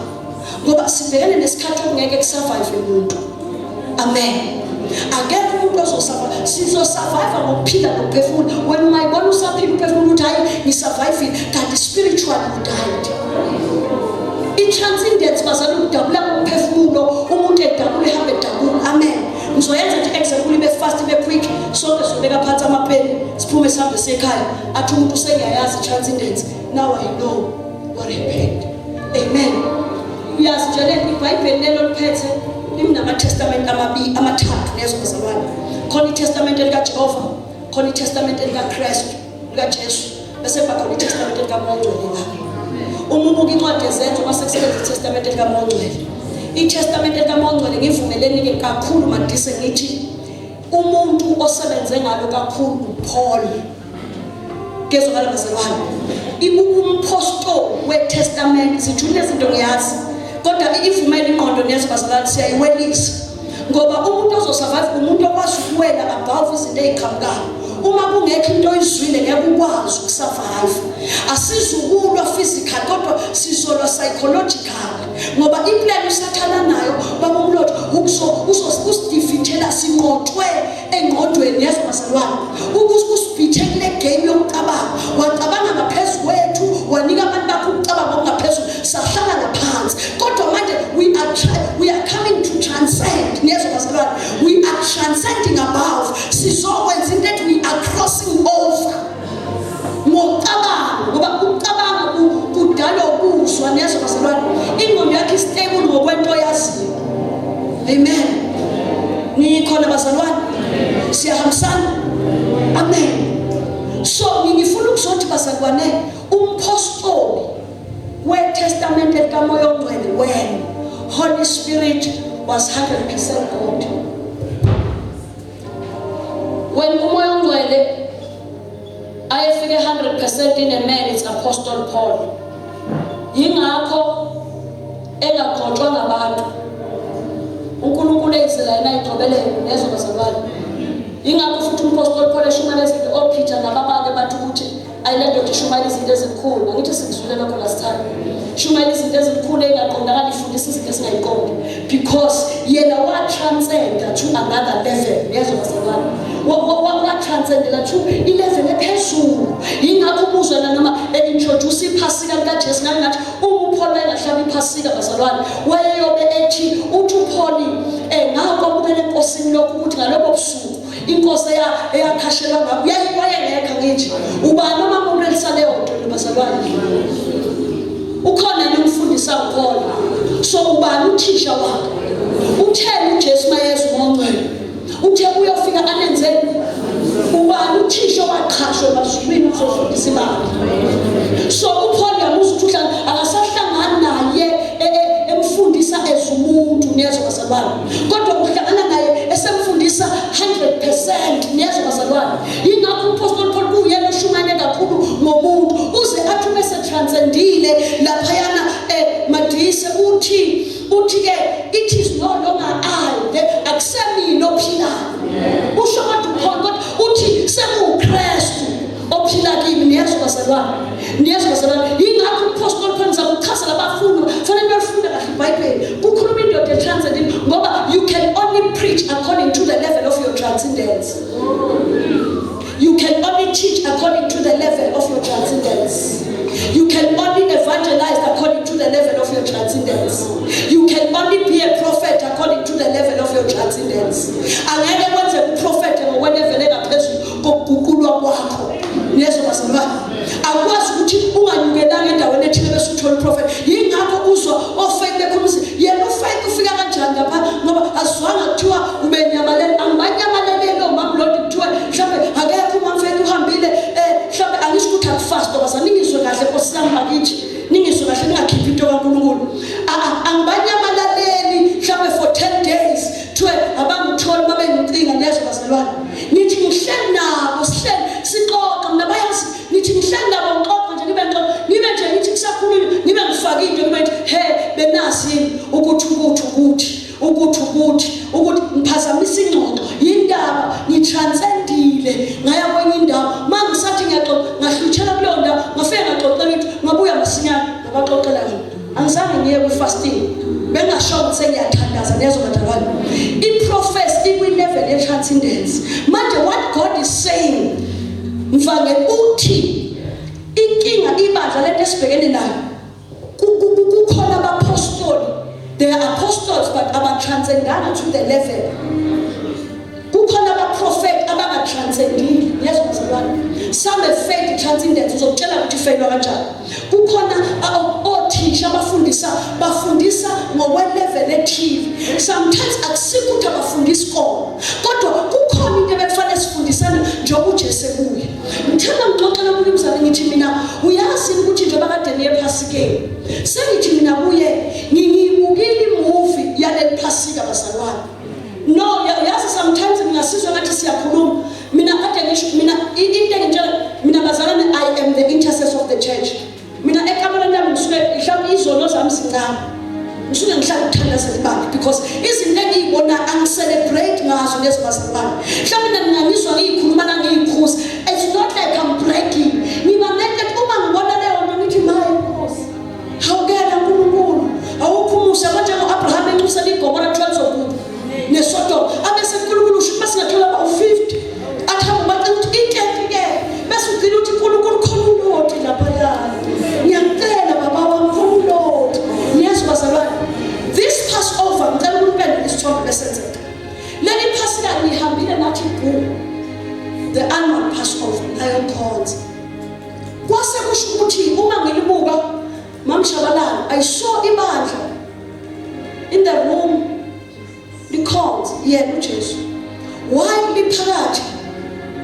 ngoba sibhekene nesikhathi okungeke kusurvive umuntu. Amen. Akekho umuntu ozosurvive. Sizosurvive ngokuphila nokuphefumula. Wena ungayibona usaphila uphefumula ukuthi hayi ngisurvivile kanti spiritually you died. I-transcendence bazalwane ukudabula komphefumulo umuntu edabula ehambe edabula. Amen. Ngizoyenza nje example ibe fast ibe quick sonke sizobeka phansi amapeni siphume sihambe sekhaya athi umuntu sengiyayazi i-transcendence now I know what happened. Amen. Uyazi nje le iBhayibheli lelo liphethe limnama-testament amabili amathathu nezo bazalwane. Khona itestament likaJehova, khona itestament likaKristu, likaJesu. Bese kuba khona iTestamente likaMoya oNgcwele lapho. Uma ubuka incwadi yeZenzo mase kusebenza iTestamente likaMoya oNgcwele. ITestamente likaMoya oNgcwele ngivumeleni-ke kakhulu Madise ngithi umuntu osebenze ngalo kakhulu uPaul. Kezwakala bazalwane. Ibukumphostoli weTestament zijule izinto ngiyazi. Kodwa ivumela ingqondo niyezwa bazalwane siyayiwelisa. Ngoba umuntu ozosurvive umuntu okwazi ukuwela above izinto eziqhamukayo. Uma kungekho into oyizwile ngeke ukwazi ukusurvive. Asizukulwa physical kodwa sizolwa psychological. Ngoba iplan usathana nayo baba umlotho ukuzo uzosidefeatela sinqotshwe engqondweni yezwa bazalwane ukusibhithe kule game yokucabanga wacabanga ngaphezu kwethu wanika abantu bakho ukucabanga okungaphezulu sahlala ngaphansi kodwa manje we are coming to transcend niyezwa bazalwane we are transcending above sizokwenza into ethi we are crossing over ngokucabanga ngoba ukucabanga kudala ukuzwa niyezwa bazalwane ingqondo yakho istable ngokwento oyaziyo amen nikhona bazalwane siyahambisana amen so ngifuna ukuzothi bazalwane umpostoli weTestamente likaMoya oNgcwele when Holy Spirit was 100% God when uMoya oNgcwele ayefike 100% in a man it's Apostle Paul yingakho engagcotshwa ngabantu uNkulunkulu eyizela yena ayigcobele nezwe bazalwane yingakho futhi umpostoli Paul eshumayela izinto oPeter nababake bathi ukuthi ayile ndoda ishumayela izinto ezinkulu angithi sikuzwile lokho last time shumayela izinto ezinkulu ey'ngaqondakali ifundisa izinto esingayiqondi because yena watranscenda to another level ngiyezwa bazalwane watranscendela to ilevel ephezulu yingakho umuzwa nanoma e-introduce iphasika likaJesu ngangathi uma uPaul wayengahlaba iphasika bazalwane wayeyobe ethi uthi uPaul ngakwamukela enkosini lokhu ukuthi ngalobo busuku inkosi eyakhashelwa ngabo wayengekho ngithi ubani omamukela leyo nto bazalwane ukhona yena umfundisi awukhona so ubani uthisha wakhe utheni uJesu mayeza uMongcwele uthe uyofika anenzeni ubani uthisha owaqhashwa emazulwini uzofundisa ibandla so uPaul yamuzwa ukuthi uhlala akasahlangani naye emfundisa as umuntu niyezwa bazalwane kodwa uhlangana naye esemfundisa 100% niyezwa bazalwane yingakho umpostoli Paul kuyena oshumayele kakhulu ngomuntu uze athi uma esetranscendile laphayana Madise uthi ke it is no longer I akusemina ophilayo usho kodwa uPaul kodwa uthi sekuwuKristu ophila kimi niyezwa bazalwane niyezwa bazalwane yingakho umpostoli Paul ngizama ukuchaza labafundi fanele befunda kahle iBhayibheli kukhuluma indoda etranscendile ngoba you can only preach according to the level of your transcendence. You can only teach according to the level of your transcendence. You can only evangelize according to the level of your transcendence. You can only be a prophet according to the level of your transcendence. Angeke kwenze uprofete ngokwelevel engaphezulu kokuguqulwa kwakho. Niyezwa bazalwane? Akwazi ukuthi unganyukelanga endaweni ethile bese uthola uprofet. Yingakho uzwa ofake bekhuluma yena ufake ufika kanjani lapha ngoba azwanga kuthiwa ubenyamalele angibanyamalele lo mamlodi kuthiwa mhlawumbe akekho umamfethu uhambile mhlawumbe angisho ukuthi akufast bazalwane ningizwe kahle Nkosi yami bakithi ningizwe kahle ningakhiphi into kaNkulunkulu angibanyamalaleli mhlawumbe for 10 days kuthiwe abangitholi babengicinga niyezwa bazalwane nithi ngihleli nabo sihleli sixoxa mina bayazi nithi ngihleli nabo ngixoxa nje ngibe ngixoxa ngibe nje ngithi kusakhulunywa ngibe ngifake into ngibe ngithi he benazi yini ukuthi ukuthi ukuthi ukuthi ukuthi ukuthi ngiphazamisa ingxoxo yindaba ngitranscendile ngaya kwenye indawo uma ngisathi ngiyaxoxa ngahlutshela kuleyo ndawo ngafike ngaxoxela into ngabuya masinyane ngabaxoxela yona angizange ngiye kwi-fasting bengasho ukuthi sengiyathandaza niyezwa bazalwane i-prophecy ikwi-level ye-transcendence manje what God is saying mfangeli uthi inkinga ibandla lento esibhekene nayo kukhona abapostoli they are apostles but abatranscendanga to the level kukhona abaprofeti abangatranscendile niyezwa bazalwane some have failed transcendence uzokutshela ukuthi failwa kanjani kukhona othisha abafundisa bafundisa ngokwelevel ethile sometimes akusikho ukuthi abafundisi kona kodwa kukhona into ebekufanele sifundisane njengoba uJesu ebuye ngithanda ngixoxela omunye umzali Ngithi mina, uyazi ukuthi njengoba kade niye ephasikeni, sengithi mina kuye ngiyibukile imovie yaleli phasika, bazalwane. No, yazi, sometimes ngingasizwa ngathi siyakhuluma. Mina kade ngisho mina into engitshela mina, bazalwane, I am the intercessor of the church. Mina ekamereni lami ngisuke, mhlawumbe izono zami zincane, ngisuke ngihlala ukuthandazela ibandla, because izinto engiyibona angicelebrate ngazo lezo, bazalwane. Mhlawumbe mina ngingangizwa ngiyikhuluma nangiyikhuza. It's not like I'm bragging. Ngiba naked uma ngibona leyo nto, ngithi, "Maye Nkosi, hawukela Nkulunkulu, awukho umusa." Njengo-Abraham enxusela iGomora kuthiwa lizobhubha neSodoma, abese uNkulunkulu usho ukuthi masingathola abawu-50, athi hambe ubacela ukuthi i-30-ke, bese ugcina uthi, "Nkulunkulu, khona uLoti laphayana, ngiyacela baba wami, khona uLoti." Niyezwa, bazalwane? This Passover, ngicela ukunipendula isithombe besenzeka leli phasika. Nihambile nathi gu the annual Passover nayokhonza. Kwase kusho ukuthi uma ngilibuka, Mamshabalala, I saw ibandla in the room likhonza yena uJesu. Why liphakathi,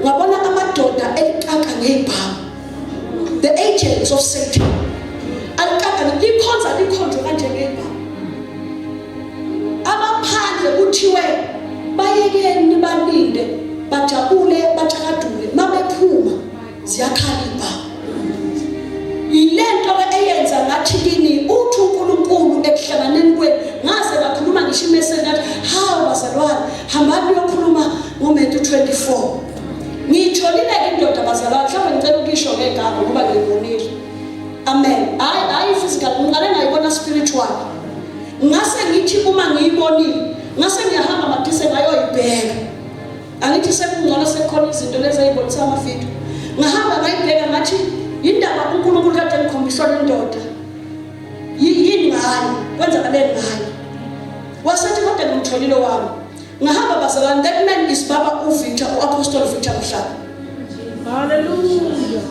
ngabona amadoda elikaka ngezibhamu, the agents of Satan, alikaka likhonza, likhonjwe kanje ngezibhamu. Abaphandle kuthiwe bayekeni, balinde, bajabule, batshakadule, mabephuma ziyakhala ibhamu. Yilento ke eyenza ngathi kini, uthi uNkulunkulu ekuhlanganeni kwenu, ngaze ngakhuluma ngisho imessage, ngathi, "Hawu bazalwane, hambani niyokhuluma ngoMatthew 24." Ngiyitholile ke indoda, bazalwane. Mhlawumbe ngicela ukisho ngegama ngoba ngiyibonile. Amen. Hayi, hayi, physical, ngiqale ngayibona spiritual. Ngase ngithi uma ngiyibonile, ngase ngiyahamba madise ngayoyibheka. Angithi sekungcono, sekukhona izinto lezi ey'bonisa amavidiyo. Ngahamba ngayibheka, ngathi, "Yindaba uNkulunkulu kade ngikhombiswa le ndoda, yini ngayo? Kwenzakaleni ngayo?" Wasethi, "Kodwa ngimtholile wami." Ngahamba, bazalwane. That man is Baba uVictor, u-Apostle Victor Mhlaba. Hallelujah.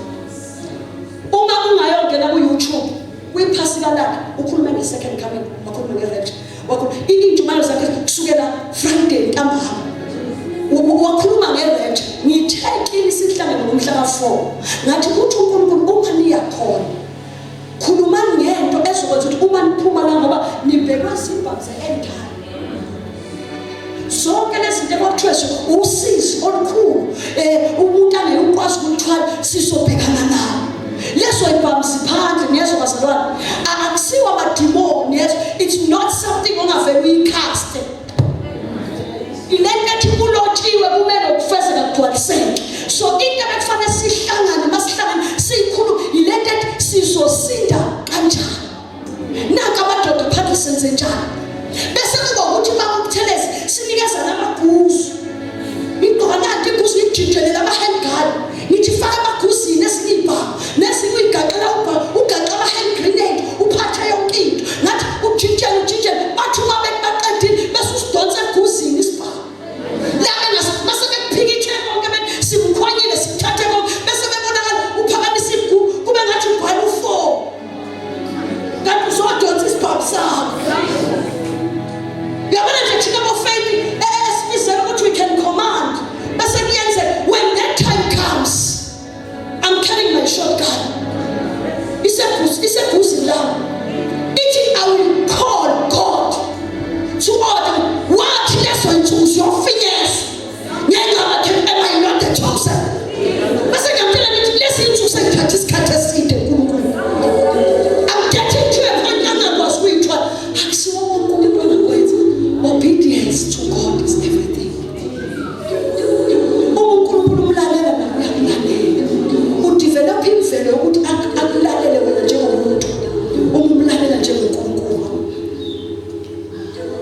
Uma ungayongena ku-YouTube, kwiphasika lakhe, ukhulume nge-second coming, wakhuluma nge-rapture, wakhuluma iy'ntshumayelo zakhe kusukela Friday ntambama, wakhuluma nge-rapture. Ngithe kini sihlangene ngomhla ka-4, ngathi uthi uNkulunkulu, uma niya khona, khulumani ngento ezokwenza ukuthi uma niphuma la, ngoba nibhekwa zibhamu ze-end time, zonke lezi zinto ekwakuthiwe usizi olukhulu, umuntu angeke ukwazi ukuthwala, sizobhekana nawo. Lezo ibhamu ziphandle. Niyezwa, bazalwane? Akusiwo amadimoni, niyezwa? It's not something ongavele uyicaste. Ilento ethi kulotshiwe, kumele ukufezeka kugcwaliseke. So into ebekufanele sihlangane, masihlangane siyikhulu, ilento ethi sizosinda kanjani? Nanka amadoda phandle, senze njani? Bese kuba ukuthi bakuButhelezi sinikeza namaguzu. Ngigqoka nanti iguzu, ngijinjelela ama-handgun, ngithi faka amaguzini, esinye ibhamu nesinye uyigaqela ugaqa ama-hand grenade, uphathe yonke into. Ngathi ujintshele, ujintshele, bathi uma bethi baqedile, bese usidonsa eguzini isibhamu la mase bekuphikithe konke, bethi simkhwanyile, simthathe konke, bese bebonakala uphakamisa igugu, kube ngathi ugwala u-four, kanti uzodonsa isibhamu sakho. Uyabona nje, thina bo-faith esibizela ukuthi we can command, bese kuyenze when that time comes, I'm carrying my shotgun, iseguzini lami, ithi, "I will call God to order." Wathi lezo insuku ziyofinyezwa ngenxa bakhe. Am I not the chosen? Bese ngiyamtshela ngithi lezi insuku sengithatha isikhathi eside, Nkulunkulu. I'm getting to a point angakwazi ukuyithwala. Akusiwo wonke umuntu angakwenza. Obedience to God is everything. Uma uNkulunkulu umlalela, nawe uyamlalela. Udevelop imvelo yokuthi akulalele wena njengomuntu uma umlalela njengoNkulunkulu.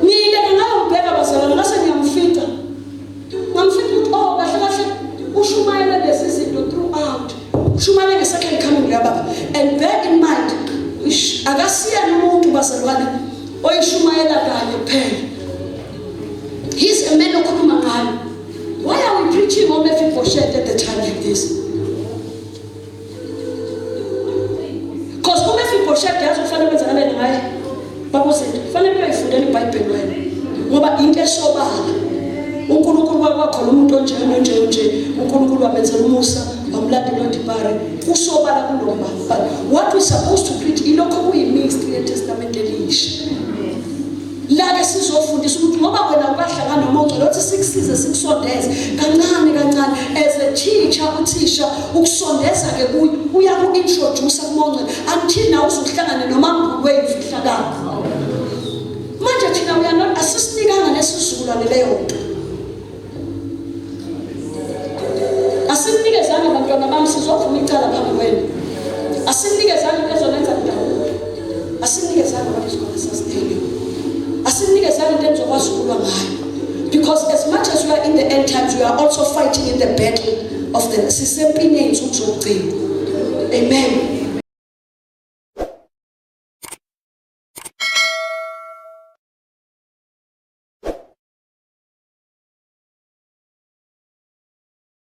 Ngile ngayobheka, bazalwane, ngase ngiyamfica. Ngamfica ukuthi, oh, kahle kahle ushumayele lezi zinto throughout, ushumayele nge-second coming yababa. And bear in mind, akasiyena umuntu, bazalwane, oyishumayela kanye kuphela. He's a man okhuluma ngayo. Why are we preaching on Mephibosheth at the time like this? Because uMephibosheth, yazi kufanele kwenzakaleni ngaye, babuzinto kufanele uyoyifundela iBhayibheli wena, ngoba into esobala, uNkulunkulu wakwakhona umuntu onje nonje nje, uNkulunkulu wamenzela umusa. Awumlandeli uDibare kusobala kulomba. But what we supposed to preach ilokho kuyi-mystery yeTestament elisha. La-ke sizofundisa ukuthi ngoba wena ukahlangana noma ongcwele othi sikusize sikusondeze kancane kancane as a teacher, uthisha ukusondeza-ke kuyo, uyaku-introduce kumongcwele until nawe uzuhlangane nomambulu weyimfihlakalo. Manje thina we are not, asisinikanga lesizukulwane leyo nto, asimnikezanga. Bantwana bami, sizovuma icala phambi kwenu. Asimnikezanga into ezonenza mdabuko, asimnikezanga what is gonna sustain you, asimnikezanga into enizokwazi ukulwa ngayo, because as much as we are in the end times, we are also fighting in the battle of the, sisempini yey'nsuku zokugcina. Amen.